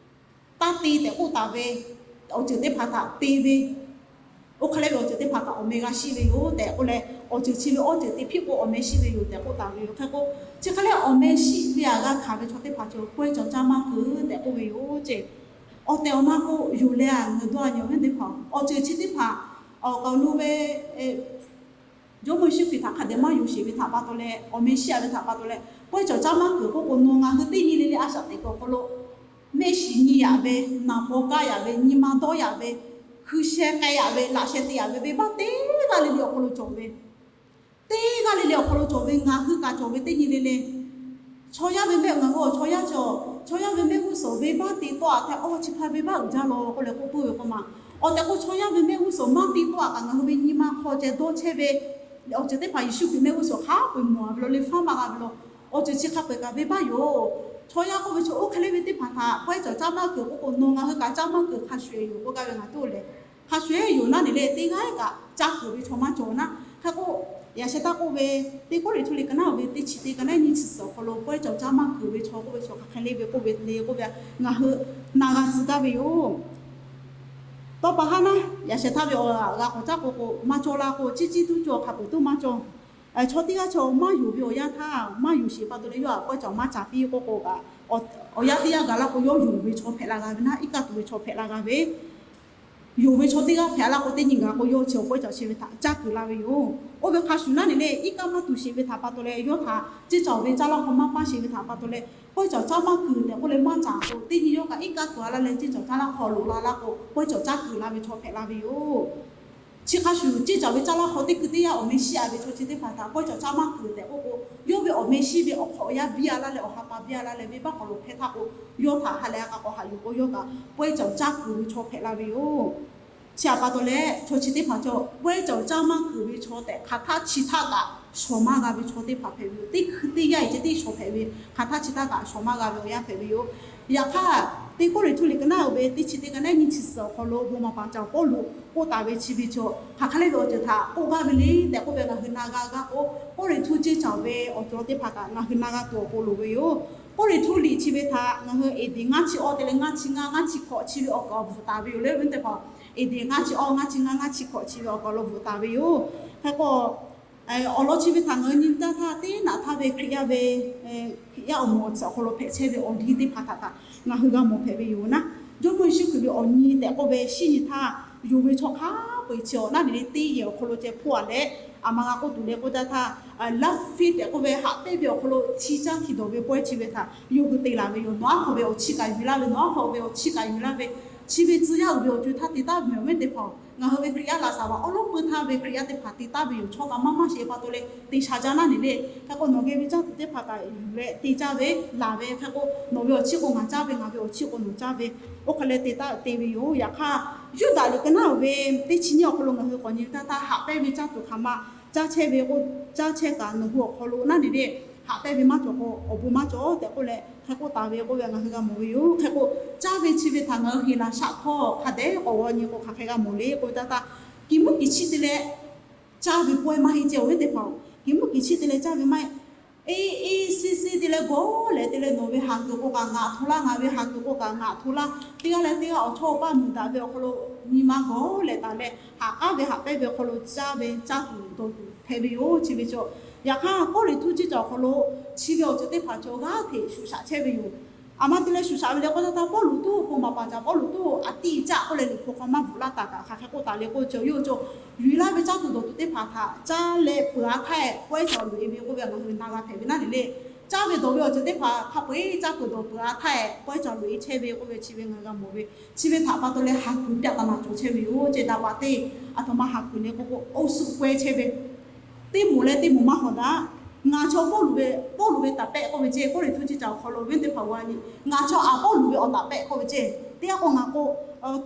taˇ te tehꞈ k'oˆ taˍ ve awˬ ceuˬ teˇ hpaˍ htaꞈ te ve, oˇ hk'e le ve awˬ ceuˬ teˇ hpaˍ kaꞈ awˬ meh g'a shiˆ ve yoˬ tehꞈ k'oˆ leh, awˬ ceuˬ chi ve awˬ ceuˬ te hpiˇ k'o awˬ meh shiˆ ve yoˬ tehꞈ k'oˆ taˍ ve yoˬ. Hk'e k'o, chi hk'e le awˬ meh shiˆ ve a g'a hkanˍ ve chaw teˇ hpaˍ cawˬ pawehˇ cawˬ caˇ maˇ kuiˬ tehꞈ k'oˆ ve yoˬ ceˇ. Awˬ tehˬ awˬ na k'o, yonˍ leh a ngaˬ hui dawˇ a nyi awˬ viˉ teˇ hpaˍ, awˬ ceuˬ chi teˇ hpaˍ awˬ kaˍ awˬ nu ve Jawˇmawˇ Yeˍsuˆ Hkriꞈ htaꞈ hk'a dehꞈ maˇ yonˍ sheˍ ve htaꞈ pa taw leh, awˬ meh shiˆ a ve htaꞈ pa taw leh, pawehˇ cawˬ caˇ maˇ kuiˬ k'oˆ k'o, nawˬ ngaˬ hui teˇ nyi le le a shaꞈ teꞈ kuiˬ awˬ hk'aw lo mehˆ shiˍ nyi yaꞈ ve, naˍ paw kaˇ yaꞈ ve, nyi ma dawˇ yaꞈ ve, hkui sheh k'ai yaꞈ ve, laꞈ sheh te yaꞈ ve, venˇbaˆ teˇ g'aˇ le le awˬ hk'aw lo cawˬ ve, teˇ g'aˇ le le awˬ hk'aw lo cawˬ ve ngaˬ hui kaꞈ cawˬ ve teˇ nyi le le. Chaw yaˇ ve mehˆ ngaˬ hui awˬ chaw yaˇ cawˬ, chaw yaˇ ve mehˆ g'uˇ suhˍ venˇbaˆ te tawˆ-a htaˇ, aw chi hk'a venˇbaˆ uiˍ jaˇ law k'oˆ leh k'oˆ puiˉ ve k'o ma. Awˬ tehˬ k'o chaw yaˇ ve mehˆ g'uˇ suhˍ maˇ te tawˆ-a kaꞈ ngaˬ hui ve nyi ma hk'aw ceh dawˇ chehˇ ve awˬ ceuˬ teˇ hpaˍ Yeˍsuˆ Hkriꞈ mehˆ g'uˇ suhˍ hk'a peu-eˬ mawˬ-a ve law, le faˉ maˇ g'a ve law. Awˬ ceuˬ chi hk'a peu-eˬ kaꞈ venˇbaˆ yoˬ. Chaw yaˇ k'oˆ ve chaw oˇ hk'e le ve teˇ hpaˍ htaꞈ pawehˇ cawˬ caˇ maˇ kuiˬ k'oˆ k'o, nawˬ ngaˬ hui kaꞈ caˇ maˇ kuiˬ hk'a shuˍ-eˬ yoˬ k'oˆ gaˇ ve ngaˬ tuˬ lehˬ, hk'a shuˍ-eˬ yoˬ naˉ ne le, teˇ g'aˇ kaꞈ caˇ kuiˬ ve chaw maˇ cawˬ naˉ. Hk'e k'o, yaꞈ sheh taˇ k'oˆ ve, Teˇ Kawˇrenˍhtuˆ liꞈ ka naˉ-oˬ ve teˇ chi teˇ ka naˉ nyiˇ chi suhˍ awˬ hk'aw lo pawehˇ cawˬ caˇ maˇ kuiˬ ve chaw k'oˆ ve chaw hk'aˬ hk'e le ve k'oˆ ve le k'oˆ ve ngaˬ hui na g'a tcuh gaˇ ve yoˬ. Tawˇ pa haˉ naˉ, yaꞈ sheh htaˇ ve awˬ g'a k'awꞈ caˇ k'o k'o, maˇ cawˇ la k'o, ciˉ ciˉ tuˉ cawˬ, hk'a peu-eˬ tuˉ maˇ cawˇ. Chaw teˇ g'aˇ chaw maˇ yonˍ ve awˬ yanˇ htaˇ, maˇ yonˍ sheˍ pa taw leh yawˇ htaꞈ pawehˇ cawˬ maˇ caˍ piˇ k'oˆ k'o kaꞈ, awˬ yanˇ teˇ yanˇ gaˬ la k'o, yawˇ yonˍ ve chaw hpehꞈ la g'a ve naˉ, iˉ kaˆ tuˬ ve chaw hpehꞈ la g'a ve. Yonˍ ve chaw teˇ g'aˇ hpehꞈ la k'o, teˇ nyi gaˬ k'o, yawˇ chi awˬ pawehˇ cawˬ sheˍ ve htaꞈ caˇ kuiˬ la ve yoˬ. Oˇ ve hk'a shuˍ naˉ ne le, iˉ kaˆ maˇ tuˬ sheˍ ve htaꞈ pa taw leh, yawˇ htaꞈ ceˇ caoˬ ve caˇ laˇ hk'aw maˇ paˇ sheˍ ve htaꞈ pa taw leh, pawehˇ cawˬ caˇ maˇ kuiˬ tehꞈ k'oˆ leh maˇ caˍ k'o, teˇ nyi yawˇ kaꞈ iˉ kaˆ tuˬ a laˇ leh, ceˇ caoˬ caˇ laˇ hk'aw loꞈ la laˇ k'o, pawehˇ cawˬ caˇ kuiˬ la ve chaw hpehꞈ la ve yoˬ. Chi hk'a shuˍ, ceˇ caoˬ ve caˇ laˇ hk'aw teˇ hkui teˇ yanˇ awˬ meh shiˉ a ve chaw chi teˇ hpaˍ htaꞈ pawehˇ cawˬ caˇ maˇ kuiˬ tehꞈ k'oˆ k'o, yawˇ ve awˬ meh shiˉ ve awˬ hk'awꞈ awˬ yanˇ biˇ a laˇ leh, awˬ ha pa biˇ a laˇ leh, venˇbaˆ hk'aw lo hpehˇ htaˇ k'o, yawˇ htaꞈ ha lehˬ a k'a k'awꞈ haꞈ yuˬ k'o, yawˇ kaꞈ pawehˇ cawˬ caˇ kuiˬ ve chaw hpehꞈ la ve yoˬ. Chi htaꞈ pa taw leh, chaw chi teˇ hpaˍ cawˬ pawehˇ cawˬ caˇ maˇ kuiˬ ve chaw tehꞈ hk'aˬ htaˇ chi htaˇ kaꞈ shawˍ maˇ g'a ve chaw teˇ hpaˍ hpehꞈ ve yoˬ. Teˇ hkui teˇ yanˇ e ceh tiˉ shawˍ hpehꞈ ve, hk'aˬ htaˇ chi htaˇ kaꞈ shawˍ maˇ g'a ve awˬ yanˇ hpehꞈ ve yoˬ. Yaꞈ hk'aˇ, Teˇ Kawˇrenˍhtuˆ liꞈ ka naˉ-oˬ ve teˇ chi teˇ ka naˉ nyiˇ chi suhˍ awˬ hk'aw lo bon maˍ paˍ caˍ Pawˇluꞈ k'oˆ taˍ ve chi ve chaw hk'aˬ hk'e le ve awˬ ceuˬ htaꞈ k'oˆ gaˇ ve le tehꞈ k'oˆ ve ngaˬ hui na g'a gaˇ k'o, Kawˇrenˍhtuˆ ceˇ caoˬ ve awˬ ceuˬ teˇ hpaˍ kaꞈ ngaˬ hui na g'a tuˬ awˬ pon loˍ ve yoˬ. Kawˇrenˍhtuˆ liꞈ chi ve htaꞈ ngaˬ hui eˍdeˍ ngaˇ chi awˇ te leh ngaˇ chi ngaˇ ngaˇ chi hkawꞈ chi ve awˬ kaꞈ bvuhꞈ taˍ ve yoˬ le, awˬ viˉ teˇ hpaˍ. eˍdeˍ ngaˇ chi awˇ ngaˇ chi ngaˇ ngaˇ chi hkawꞈ chi ve awˬ kaꞈ lo bvuhꞈ taˍ ve yoˬ. Hk'e k'o, awˬ lawn chi ve htaꞈ ngaˬ hui nyi ve teˇ htaˇ, teˇ naꞈ htaˇ ve Hkriꞈ yaˇ ve, Hkriꞈ yaˇ awˬ moˍ awˬ tsuhꞈ awˬ hk'aw lo hpehꞈ chehˇ ve awˬ liˇ teˇ hpaˍ htaꞈ kaꞈ ngaˬ hui g'a mawˬ hpehꞈ ve yoˬ naˉ. Jawˇmawˇ Yeˍsuˆ Hkriꞈ ve awˬ nyi tehꞈ k'oˆ ve shiˉ nyi htaˇ, yonˍ ve chaw hk'a peu-eˬ chi awˬ naˉ ne le teˇ yehˬ awˬ hk'aw lo ceh hpoˆ a leh, aˬ ma g'a k'oˆ tuˬ leh k'oˆ taˇ htaˇ, love faith tehꞈ k'oˆ ve haꞈ pehnˇ ve awˬ hk'aw lo chi caˇ hkiˬ dawˬ ve pawehˇ chi ve htaꞈ yawˇ hui te laˬ ve yoˬ. Nawˬ aˉ hk'aw ve awˬ chiˇ kaꞈ yuˬ laˇ ve, nawˬ aˉ hk'aw ve awˬ chiˇ kaꞈ yuˬ laˇ ve, chi ve tcuh yaˇ uiˍ ve awˬ co htaˇ te taˉ ve awˬ viˉ teˇ hpaˍ-oˬ, ngaˬ hui ve Hkriꞈ yaˇ laꞈ shaˍ vaꞈ awˉ lawˉ peuˇ htaˇ ve Hkriꞈ yaˇ teˇ hpaˍ te taˉ ve yoˬ. Chaw kaꞈ maˇ maˇ sheˍ pa taw leh te sha jaˇ naˉ ne le. Hk'e k'o, nawˬ geh ve caˇ tuˬ teˇ hpaˍ kaꞈ yuˬ leh te caˇ ve laˬ ve. Hk'e k'o, nawˬ ve awˬ chiˇ k'o ngaˬ caˇ ve, ngaˬ ve awˬ chiˇ k'o nawˬ caˇ ve, oˇ hk'e leh te taˉ te ve yoˬ. Yaꞈ hk'aˇ, Yuˇdaꞈ liꞈ ka naˉ-oˬ ve teˇ chi nyiˇ awˬ hk'aw lo ngaˬ hui k'awꞈ nyi ve teˇ htaˇ, haꞈ pehnˇ ve caˇ tuˬ hk'aˬ ma caˇ chehˇ ve k'o, caˇ chehˇ kaꞈ nawˬ hui awˬ hk'aw lo naˉ ne le, haꞈ pehnˇ ve maˇ cawˬ k'o awˬ bon maˇ cawˬ tehꞈ k'oˆ leh hk'e k'oˆ taˍ ve k'oˆ ve ngaˬ hui g'a mawˬ ve yoˬ. Hk'e k'o, caˇ ve chi ve htaꞈ ngaˬ hui heˍlaˍsaˆ hkawˇ hk'a dehꞈ k'awꞈ g'aw nyi k'o hk'aˬ hk'e g'a mawˬ le k'oˆ ve teˇ htaˇ, kiˬ mvuhˇ kiˬ chiˆ te leh caˇ ve pawehˇ maˇ heˆ ceh, awˬ viˉ teˇ hpaˍ-oˬ, kiˬ mvuhˇ kiˬ chiˆ te leh caˇ ve maˇ heˆ. Eˇ eˇ siˉ siˉ te leh gawˇ leh te leh nawˬ ve haˍ kuiˬ k'o kaꞈ ngaˬ hto laˇ, ngaˬ ve haˍ kuiˬ k'o kaꞈ ngaˬ hto laˇ, teˇ g'aˇ leh teˇ g'aˇ awˬ chawˇ awˬ paˇ muiˬ daꞈ ve awˬ hk'aw lo nyi ma gawˇ leh taˍ leh, haꞈ k'aˉ ve haꞈ pehnˇ ve awˬ hk'aw lo caˇ ve caˇ tuˬ dawˬ tuˬ hpehꞈ ve yoˬ. Chi ve cawˬ, yaꞈ hk'aˇ Kawˇrenˍhtuˆ ceˇ caoˬ awˬ hk'aw lo chi ve awˬ ceuˬ teˇ hpaˍ cawˬ g'aˇ hteꞈ shuˍ shaꞈ chehˇ ve yoˬ. Aˬ ma te leh shuˍ shaꞈ ve leh k'oˆ taˇ htaˇ, Pawˇluꞈ tuˉ bon maˍ paˍ caˍ Pawˇluꞈ tuˉ a tiˇ caˆ k'oˆ leh liꞈ hpu hk'aw maˇ bvuhꞈ laˇ taˍ kaꞈ hk'aˬ hk'e k'oˆ taˍ le k'oˆ ve cawˬ, yawˇ cawˬ yuˬ laˇ ve caˇ tuˬ dawˬ tuˬ teˇ hpaˍ htaꞈ caˇ leh peuˬ a htaˇ-eˬ pawehˇ cawˬ loꞈ e ve k'oˆ ve ngaˬ hui na g'a hpehꞈ ve naˉ ne le. Caˇ ve dawˬ ve awˬ ceuˬ teˇ hpaˍ hk'a peu-eˬ caˇ peuˬ dawˬ peuˬ a htaˇ-eˬ pawehˇ cawˬ loꞈ e chehˇ ve k'oˆ ve chi ve ngaˬ g'a mawˬ ve. Chi ve htaꞈ pa taw leh haˍ kuiˬ pyaˆ taˍ maˍ cawˬ chehˇ ve yoˬ. Ceh daꞈ paˍ teˇ aˬ htoꞈ ma haˍ kuiˬ le k'oˆ k'o, awˬ suhˍ k'awehˇ chehˇ ve teˇ moˍ leh teˇ moˍ maˇ hawˍ daꞈ. Ngaˬ chaw Pawˇluꞈ ve, Pawˇluꞈ ve taˍ pehˆ k'oˆ ve ceh, Kawˇrenˍhtuˆ ceˇ caoˬ awˬ hk'aw lo viˉ teˇ hpaˍ g'a nyi, ngaˬ chaw Aˍpawˇluꞈ ve awˬ taˍ pehˆ k'oˆ ve ceh, teˇ g'aˇ k'o ngaˬ k'o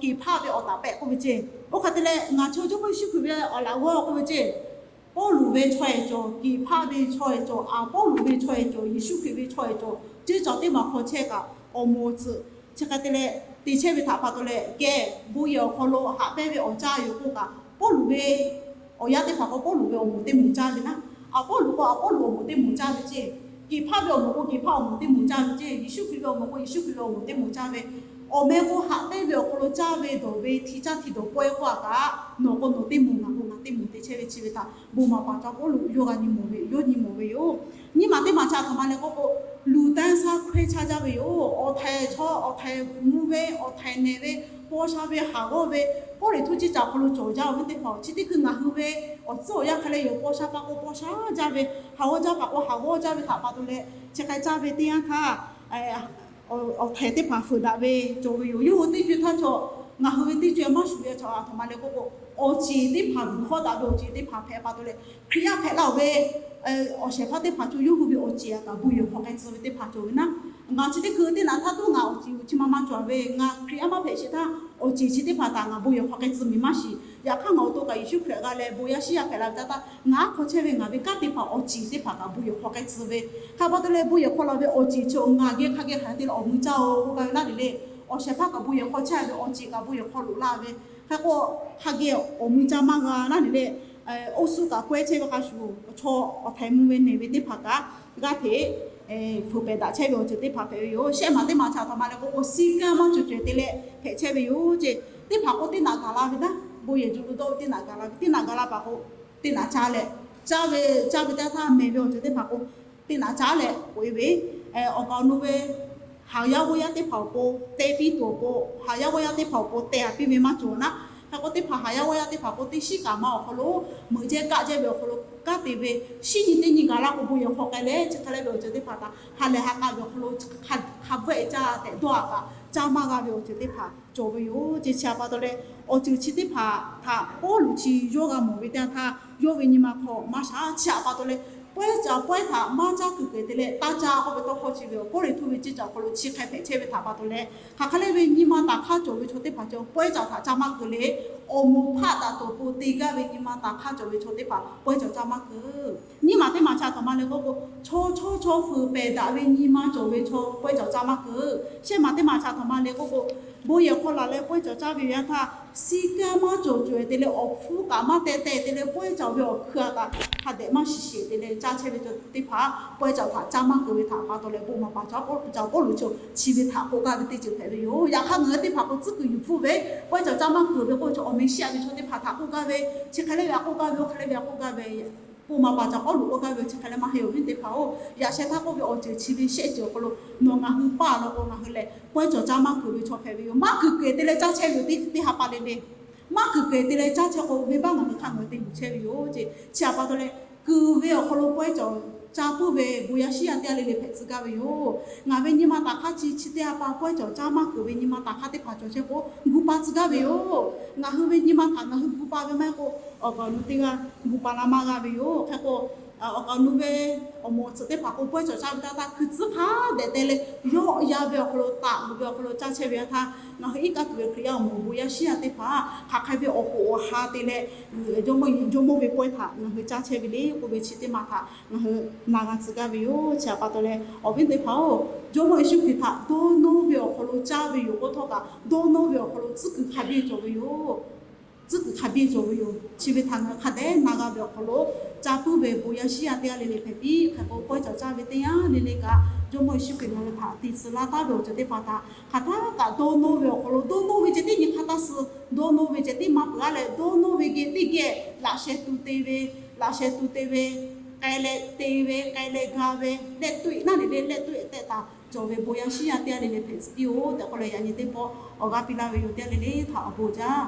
Keˍhpaˆ ve awˬ taˍ pehˆ k'oˆ ve ceh, oˇ hk'e te leh ngaˬ chaw Jawˇmawˇ Yeˍsuˆ Hkriꞈ ve awˬ laꞈ g'awˇ k'oˆ ve ceh, Pawˇluꞈ ve chaw-eˬ cawˬ, Keˍhpaˆ ve chaw-eˬ cawˬ, Aˍpawˇluꞈ ve chaw-eˬ cawˬ, Yeˍsuˆ Hkriꞈ ve chaw-eˬ cawˬ, ceˇ caoˬ teˇ maˬ hk'aw chehˇ kaꞈ awˬ moˍ awˬ tsuhꞈ chi hk'e te leh te chehˇ ve htaꞈ pa taw leh, kehˬ bon yehˬ awˬ hk'aw lo haꞈ pehnˇ ve awˬ caˇ yoˬ k'oˆ kaꞈ, Pawˇluꞈ ve awˬ yaˇ teˇ hpaˍ k'o Pawˇluꞈ ve awˬ moˍ teˇ moˍ caˇ ve naˉ, Aˍpawˇluꞈ k'o Aˍpawˇluꞈ awˬ moˍ teˇ moˍ caˇ ve ceh, Keˍhpaˆ ve awˬ moˍ k'o Keˍhpaˆ awˬ moˍ teˇ moˍ caˇ ve ceh, Yeˍsuˆ Hkriꞈ ve awˬ moˍ k'o Yeˍsuˆ Hkriꞈ ve awˬ moˍ teˇ moˍ caˇ ve, awˬ meh k'o haꞈ pehnˇ ve awˬ hk'aw lo caˇ ve dawˬ ve hti caˇ hti dawˬ pawehˇ k'oˆ a kaꞈ, nawˬ k'o nawˬ teˇ moˍ, ngaˬ k'o ngaˬ teˇ moˍ te chehˇ ve chi ve htaꞈ bon maˍ paˍ caˍ Pawˇluꞈ yawˇ g'a nyi mawˬ ve, yawˇ nyi mawˬ ve yoˬ. Nyiˇ maˬ teˇ maˬ chi a htoꞈ ma leh k'oˆ k'o, luˬ tanˇ shaˉ hkawehˇ chaˇ jaˇ ve yoˬ. Awˬ htaiˍ chaw, awˬ htaiˍ mvuhˇ venˇ, awˬ htaiˍ nehˬ ve, paw sha ve, haˍ g'awˇ ve, Kawˇrenˍhtuˆ ceˇ caoˬ awˬ hk'aw lo cawˬ jaˇ ve teˇ hpaˍ-oˬ, chi teˇ hkui ngaˬ hui ve awˬ tcuhˉ awˬ yanˇ hk'e leh yoˬ, paw sha pa k'o paw sha jaˇ ve, haˍ g'awˇ jaˇ pa k'o haˍ g'awˇ jaˇ ve htaꞈ pa taw leh chi hk'e caˇ ve teˇ yanˇ htaˇ, awˬ htaiˍ teˇ hpaˍ fuiˍ daꞈ ve cawˬ ve yoˬ. Yawˇ hui teˇ co-e htaˇ cawˬ, ngaˬ hui ve teˇ co-e maˇ shuˍ ve chaw a htoꞈ ma leh k'oˆ k'o, awˬ ceˬ teˇ hpaˍ vuiˬ hawˉ daꞈ ve awˬ ceˬ teˇ hpaˍ hpehꞈ pa taw leh, Hkriꞈ yaˇ hpehꞈ la-oˬ ve awˬ shehˍ hpaˇ teˇ hpaˍ cawˬ, yawˇ hui ve awˬ ceˬ a kaꞈ bon yehˬ hk'aw k'ai tcuh ve teˇ hpaˍ cawˬ ve naˉ. Ngaˬ chi teˇ hkui teˇ naꞈ htaˇ tuˉ ngaˬ awˬ ceˬ chi ma ma cawˬ ve, ngaˬ Hkriꞈ yaˇ maˇ hpehꞈ sheˍ htaˇ awˬ ceˬ chi teˇ hpaˍ htaꞈ ngaˬ bon yehˬ hk'aw k'ai tcuh miˬ maˇ shiˍ. Yaꞈ hk'aˇ ngaˬ awˬ to kaꞈ Yeˍsuˆ Hkriꞈ g'a leh bon yaˇ shiˉ yaˇ hpehꞈ la ve htaˇ, ngaˬ aˉ hk'aw chehˇ ve ngaˬ ve kanˉ teˇ hpaˍ awˬ ceˬ teˇ hpaˍ kaꞈ bon yehˬ hk'aw k'ai tcuh ve. Hk'a pa taw leh bon yehˬ hk'aw la ve awˬ ceˬ chi ngaˬ geh hk'a geh hk'aˬ hk'e te leh awˬ mui caˇ-oˬ k'oˆ gaˇ ve naˉ le le. Awˬ shehˍ hpaˇ kaꞈ bon yehˬ hk'aw chehˇ ve, awˬ ceˬ kaꞈ bon yehˬ hk'aw loꞈ laˇ ve. Hk'e k'o, hk'a geh awˬ mui caˇ maˇ g'a naˉ le le. Oˇ suhˉ kaꞈ kawehˉ chehˇ ve hk'a shuˍ, chaw awˬ htaiˍ mui ve neˬ ve teˇ hpaˍ kaꞈ g'aˇ hteꞈ fuiˍ pehˍ daꞈ chehˇ ve awˬ ceuˬ teˇ hpaˍ hpehꞈ ve yoˬ. Shehˆ maˬ teˇ maˬ chaꞈ htaꞈ ma leh k'o k'o, siˉ kanˉ maˇ cawˬ cawehˬ te leh hpehꞈ chehˇ ve yoˬ ceˇ. Teˇ hpaˍ k'o teˇ naꞈ gaˬ la ve naˉ, bon yehˬ juˬ lo dawˇ ve teˇ naꞈ gaˬ la ve, teˇ naꞈ gaˬ la paˍ k'o, teˇ naꞈ caˇ leh, caˇ ve, caˇ ve teˇ htaˇ mehˬ ve awˬ ceuˬ teˇ hpaˍ k'o, teˇ naꞈ caˇ leh k'oꞈ e ve, awˬ kaˍ awˬ nu ve haˍ yaˇ g'awˇ yaˇ teˇ hpaˍ awˬ pon te piˇ tuˬ awˬ pon, haˍ yaˇ g'awˇ yaˇ teˇ hpaˍ awˬ pon te a piˇ ve maˇ cawˬ naˉ. Hk'e k'o teˇ hpaˍ haˍ yaˇ g'awˇ yaˇ teˇ hpaˍ k'o teˇ shiˉ kaꞈ ma awˬ hk'aw lo meuꞈ jehˇ kaˆ jehˇ ve awˬ hk'aw lo kanˉ te ve, shiˉ nyi teˇ nyi gaˬ laˇ k'o bon yehˬ hk'aw k'ai leh chi hk'e leh ve awˬ ceuˬ teˇ hpaˍ htaꞈ ha lehˬ ha k'a ve awˬ hk'aw lo hk'a bvuhˆ e caˇ tehꞈ dawˇ a kaꞈ caˇ maˇ g'a ve awˬ ceuˬ teˇ hpaˍ cawˬ ve yoˬ ceˇ. Chi htaꞈ pa taw leh, awˬ ceuˬ chi teˇ hpaˍ htaꞈ Pawˇluꞈ chi yawˇ g'a mawˬ ve teˇ yanˇ htaˇ, yawˇ ve nyi ma hk'aw maˇ shaˉ. Chi htaꞈ pa taw leh, pawehˇ caˍ pawehˇ htaꞈ maˇ caˇ kuiˬ kehˬ te leh taˇ caˇ k'oˆ ve tawˇ hkawˇ chi ve awˬ Kawˇrenˍhtuˆ ve ceˇ caꞈ awˬ hk'aw lo chi hk'e hpehꞈ chehˇ ve htaꞈ pa taw leh, hk'aˬ hk'e leh ve nyi ma taˍ hk'aˇ cawˬ ve chaw teˇ hpaˍ cawˬ pawehˇ caˍ htaꞈ caˇ maˇ keunˍ le. Awˬ moˍ hpaˆ daꞈ tuˬ awˬ pon te gaˇ ve nyi ma taˍ hk'aˇ cawˬ ve chaw teˇ hpaˍ pawehˇ caˍ caˇ maˇ keunˍ. Nyiˇ maˬ teˇ maˬ chi htaꞈ ma leh k'oˆ k'o, chaw chaw chaw fuiˍ pehˍ daꞈ ve nyi ma cawˬ ve chaw pawehˇ caˍ caˇ maˇ keunˍ. Shehˆ maˬ teˇ maˬ chi htaꞈ ma leh k'oˆ k'o, bon yehˬ hk'aw laˬ leh pawehˇ caˍ caˇ ve yaˇ htaˇ, siˉ kanˉ maˇ cawˬ cawehˬ te leh awˬ hpfuhˇ kaꞈ maˇ teh teh te leh pawehˇ caˍ ve awˬ hkui a kaꞈ hk'a dehꞈ maˇ shiˍ sheˍ te leh caˇ chehˇ ve chaw teˇ hpaˍ pawehˇ caˍ htaꞈ caˇ maˇ keunˍ ve htaꞈ pa taw leh bon maˍ paˍ caˍ Pawˇluꞈ chi ve htaꞈ k'oˆ gaˇ ve teˇ ceuˬ hpehꞈ ve yoˬ. Yaꞈ hk'aˇ ngaˬ hui teˇ hpaˍ k'o tcuhˉ kuiˬ yuˬ hpfuhˇ ve pawehˇ caˍ caˇ maˇ keunˍ ve k'oˆ ve chaw awˬ meh shiˉ a ve chaw teˇ hpaˍ htaꞈ k'oˆ gaˇ ve, chi hk'e leh ve a k'oˆ gaˇ ve, oˇ hk'e leh ve a k'oˆ gaˇ ve, bon maˍ paˍ caˍ Pawˇluꞈ k'oˆ gaˇ ve chi hk'e leh maˇ heˆ. Awˬ viˉ teˇ hpaˍ-oˬ, yaꞈ sheh htaˇ k'oˆ ve awˬ ceuˬ chi ve shehˆ ceuˬ awˬ hk'aw lo nawˬ ngaˬ hui paˇ law k'o ngaˬ hui lehˬ pawehˇ caˍ caˇ maˇ keunˍ ve chaw hpehꞈ ve yoˬ. Maˇ kuiˬ kehˬ te leh caˇ chehˇ ve yoˬ. Teˇ teˇ ha pa le le maˇ kuiˬ kehˬ te leh caˇ chehˇ k'o, venˇbaˆ ngaˬ hui hk'a ngaˬ hui te yuˬ chehˇ ve yoˬ ceˇ. Chi htaꞈ pa taw leh, kuiˬ ve awˬ hk'aw lo pawehˇ caˍ caˇ puiˉ ve bon yaˇ shiˉ yaˇ teˇ g'aˇ le le hpehꞈ tcuh gaˇ ve yoˬ. Ngaˬ ve nyi ma taˍ hk'aˇ chi chi teˇ ha pa pawehˇ caˍ caˇ maˇ keunˍ ve nyi ma taˍ hk'aˇ teˇ hpaˍ cawˬ chehˇ k'o gu pa tcuh gaˇ ve yoˬ. Ngaˬ hui ve nyi ma htaꞈ ngaˬ hui gu pa ve maˇ heˆ k'o, awˬ kaˍ awˬ nu teˇ g'aˇ gu pa la maˇ g'a ve yoˬ. Hk'e k'o, awˬ kaˍ awˬ nu ve awˬ moˍ awˬ tsuhꞈ teˇ hpaˍ k'o pawehˇ caˍ caˇ ve htaˇ htaˇ hkui tcuhˉ hk'a dehꞈ te leh, yawˆ yan ve awˬ hk'aw lo taꞈ uiˍ ve awˬ hk'aw lo caˇ chehˇ ve htaˇ, ngaˬ hui iˉ kaˆ tuˬ ve Hkriꞈ yaˇ awˬ moˍ bon yaˇ shiˉ yaˇ teˇ hpaˍ hk'aˬ hk'e ve awˬ hoꞈ awˬ ha te leh, Jawˇmawˇ Jawˇmawˇ ve pawehˇ htaꞈ ngaˬ hui caˇ chehˇ ve le k'oˆ ve chi teˇ ma htaꞈ ngaˬ hui na g'a tcuh gaˇ ve yoˬ. Chi htaꞈ pa taw leh, awˬ viˉ teˇ hpaˍ-oˬ, Jawˇmawˇ Yeˍsuˆ Hkriꞈ htaꞈ dawˇ nawˇ ve awˬ hk'aw lo caˇ ve yoˬ k'oˆ htawˇ kaꞈ, dawˇ nawˇ ve awˬ hk'aw lo tcuhˉ kuiˬ hk'a biˇ cawˬ ve yoˬ. Tcuhˉ kuiˬ hk'a biˇ cawˬ ve yoˬ. Chi ve htaꞈ ngaˬ hui hk'a dehꞈ na g'a ve awˬ hk'aw lo, caˇ puiˉ ve bon yaˇ shiˉ yaˇ teˇ g'aˇ le le hpehꞈ piˇ. Hk'e k'o pawehˇ caˍ caˇ ve teˇ yanˇ le le kaꞈ, Jawˇmawˇ Yeˍsuˆ Hkriꞈ ngaˬ hui htaꞈ te tcuh laˇ taˉ ve awˬ ceuˬ teˇ hpaˍ htaꞈ hk'aˬ htaˇ kaꞈ dawˇ nawˇ ve awˬ hk'aw lo, dawˇ nawˇ ve ceh tiˉ nyi hk'a taˇ suh, dawˇ nawˇ ve ceh tiˉ maˇ peuˬ a leh, dawˇ nawˇ ve geh teˇ geh laꞈ sheh tu te ve, laꞈ sheh tu te ve, k'ai leh te ve, k'ai leh ga ve, leh toˆ e naˉ le le leh toˆ e tehꞈ taˍ cawˬ ve bon yaˇ shiˉ yaˇ teˇ g'aˇ le le hpehꞈ tcuh piˇ-oˬ tehꞈ k'oˆ leh, yaꞈ nyi teˇ pawˆ awˬ g'aˇ piˇ laˇ ve yoˬ. Teˇ g'aˇ le le htaꞈ awˬ bon jaˇ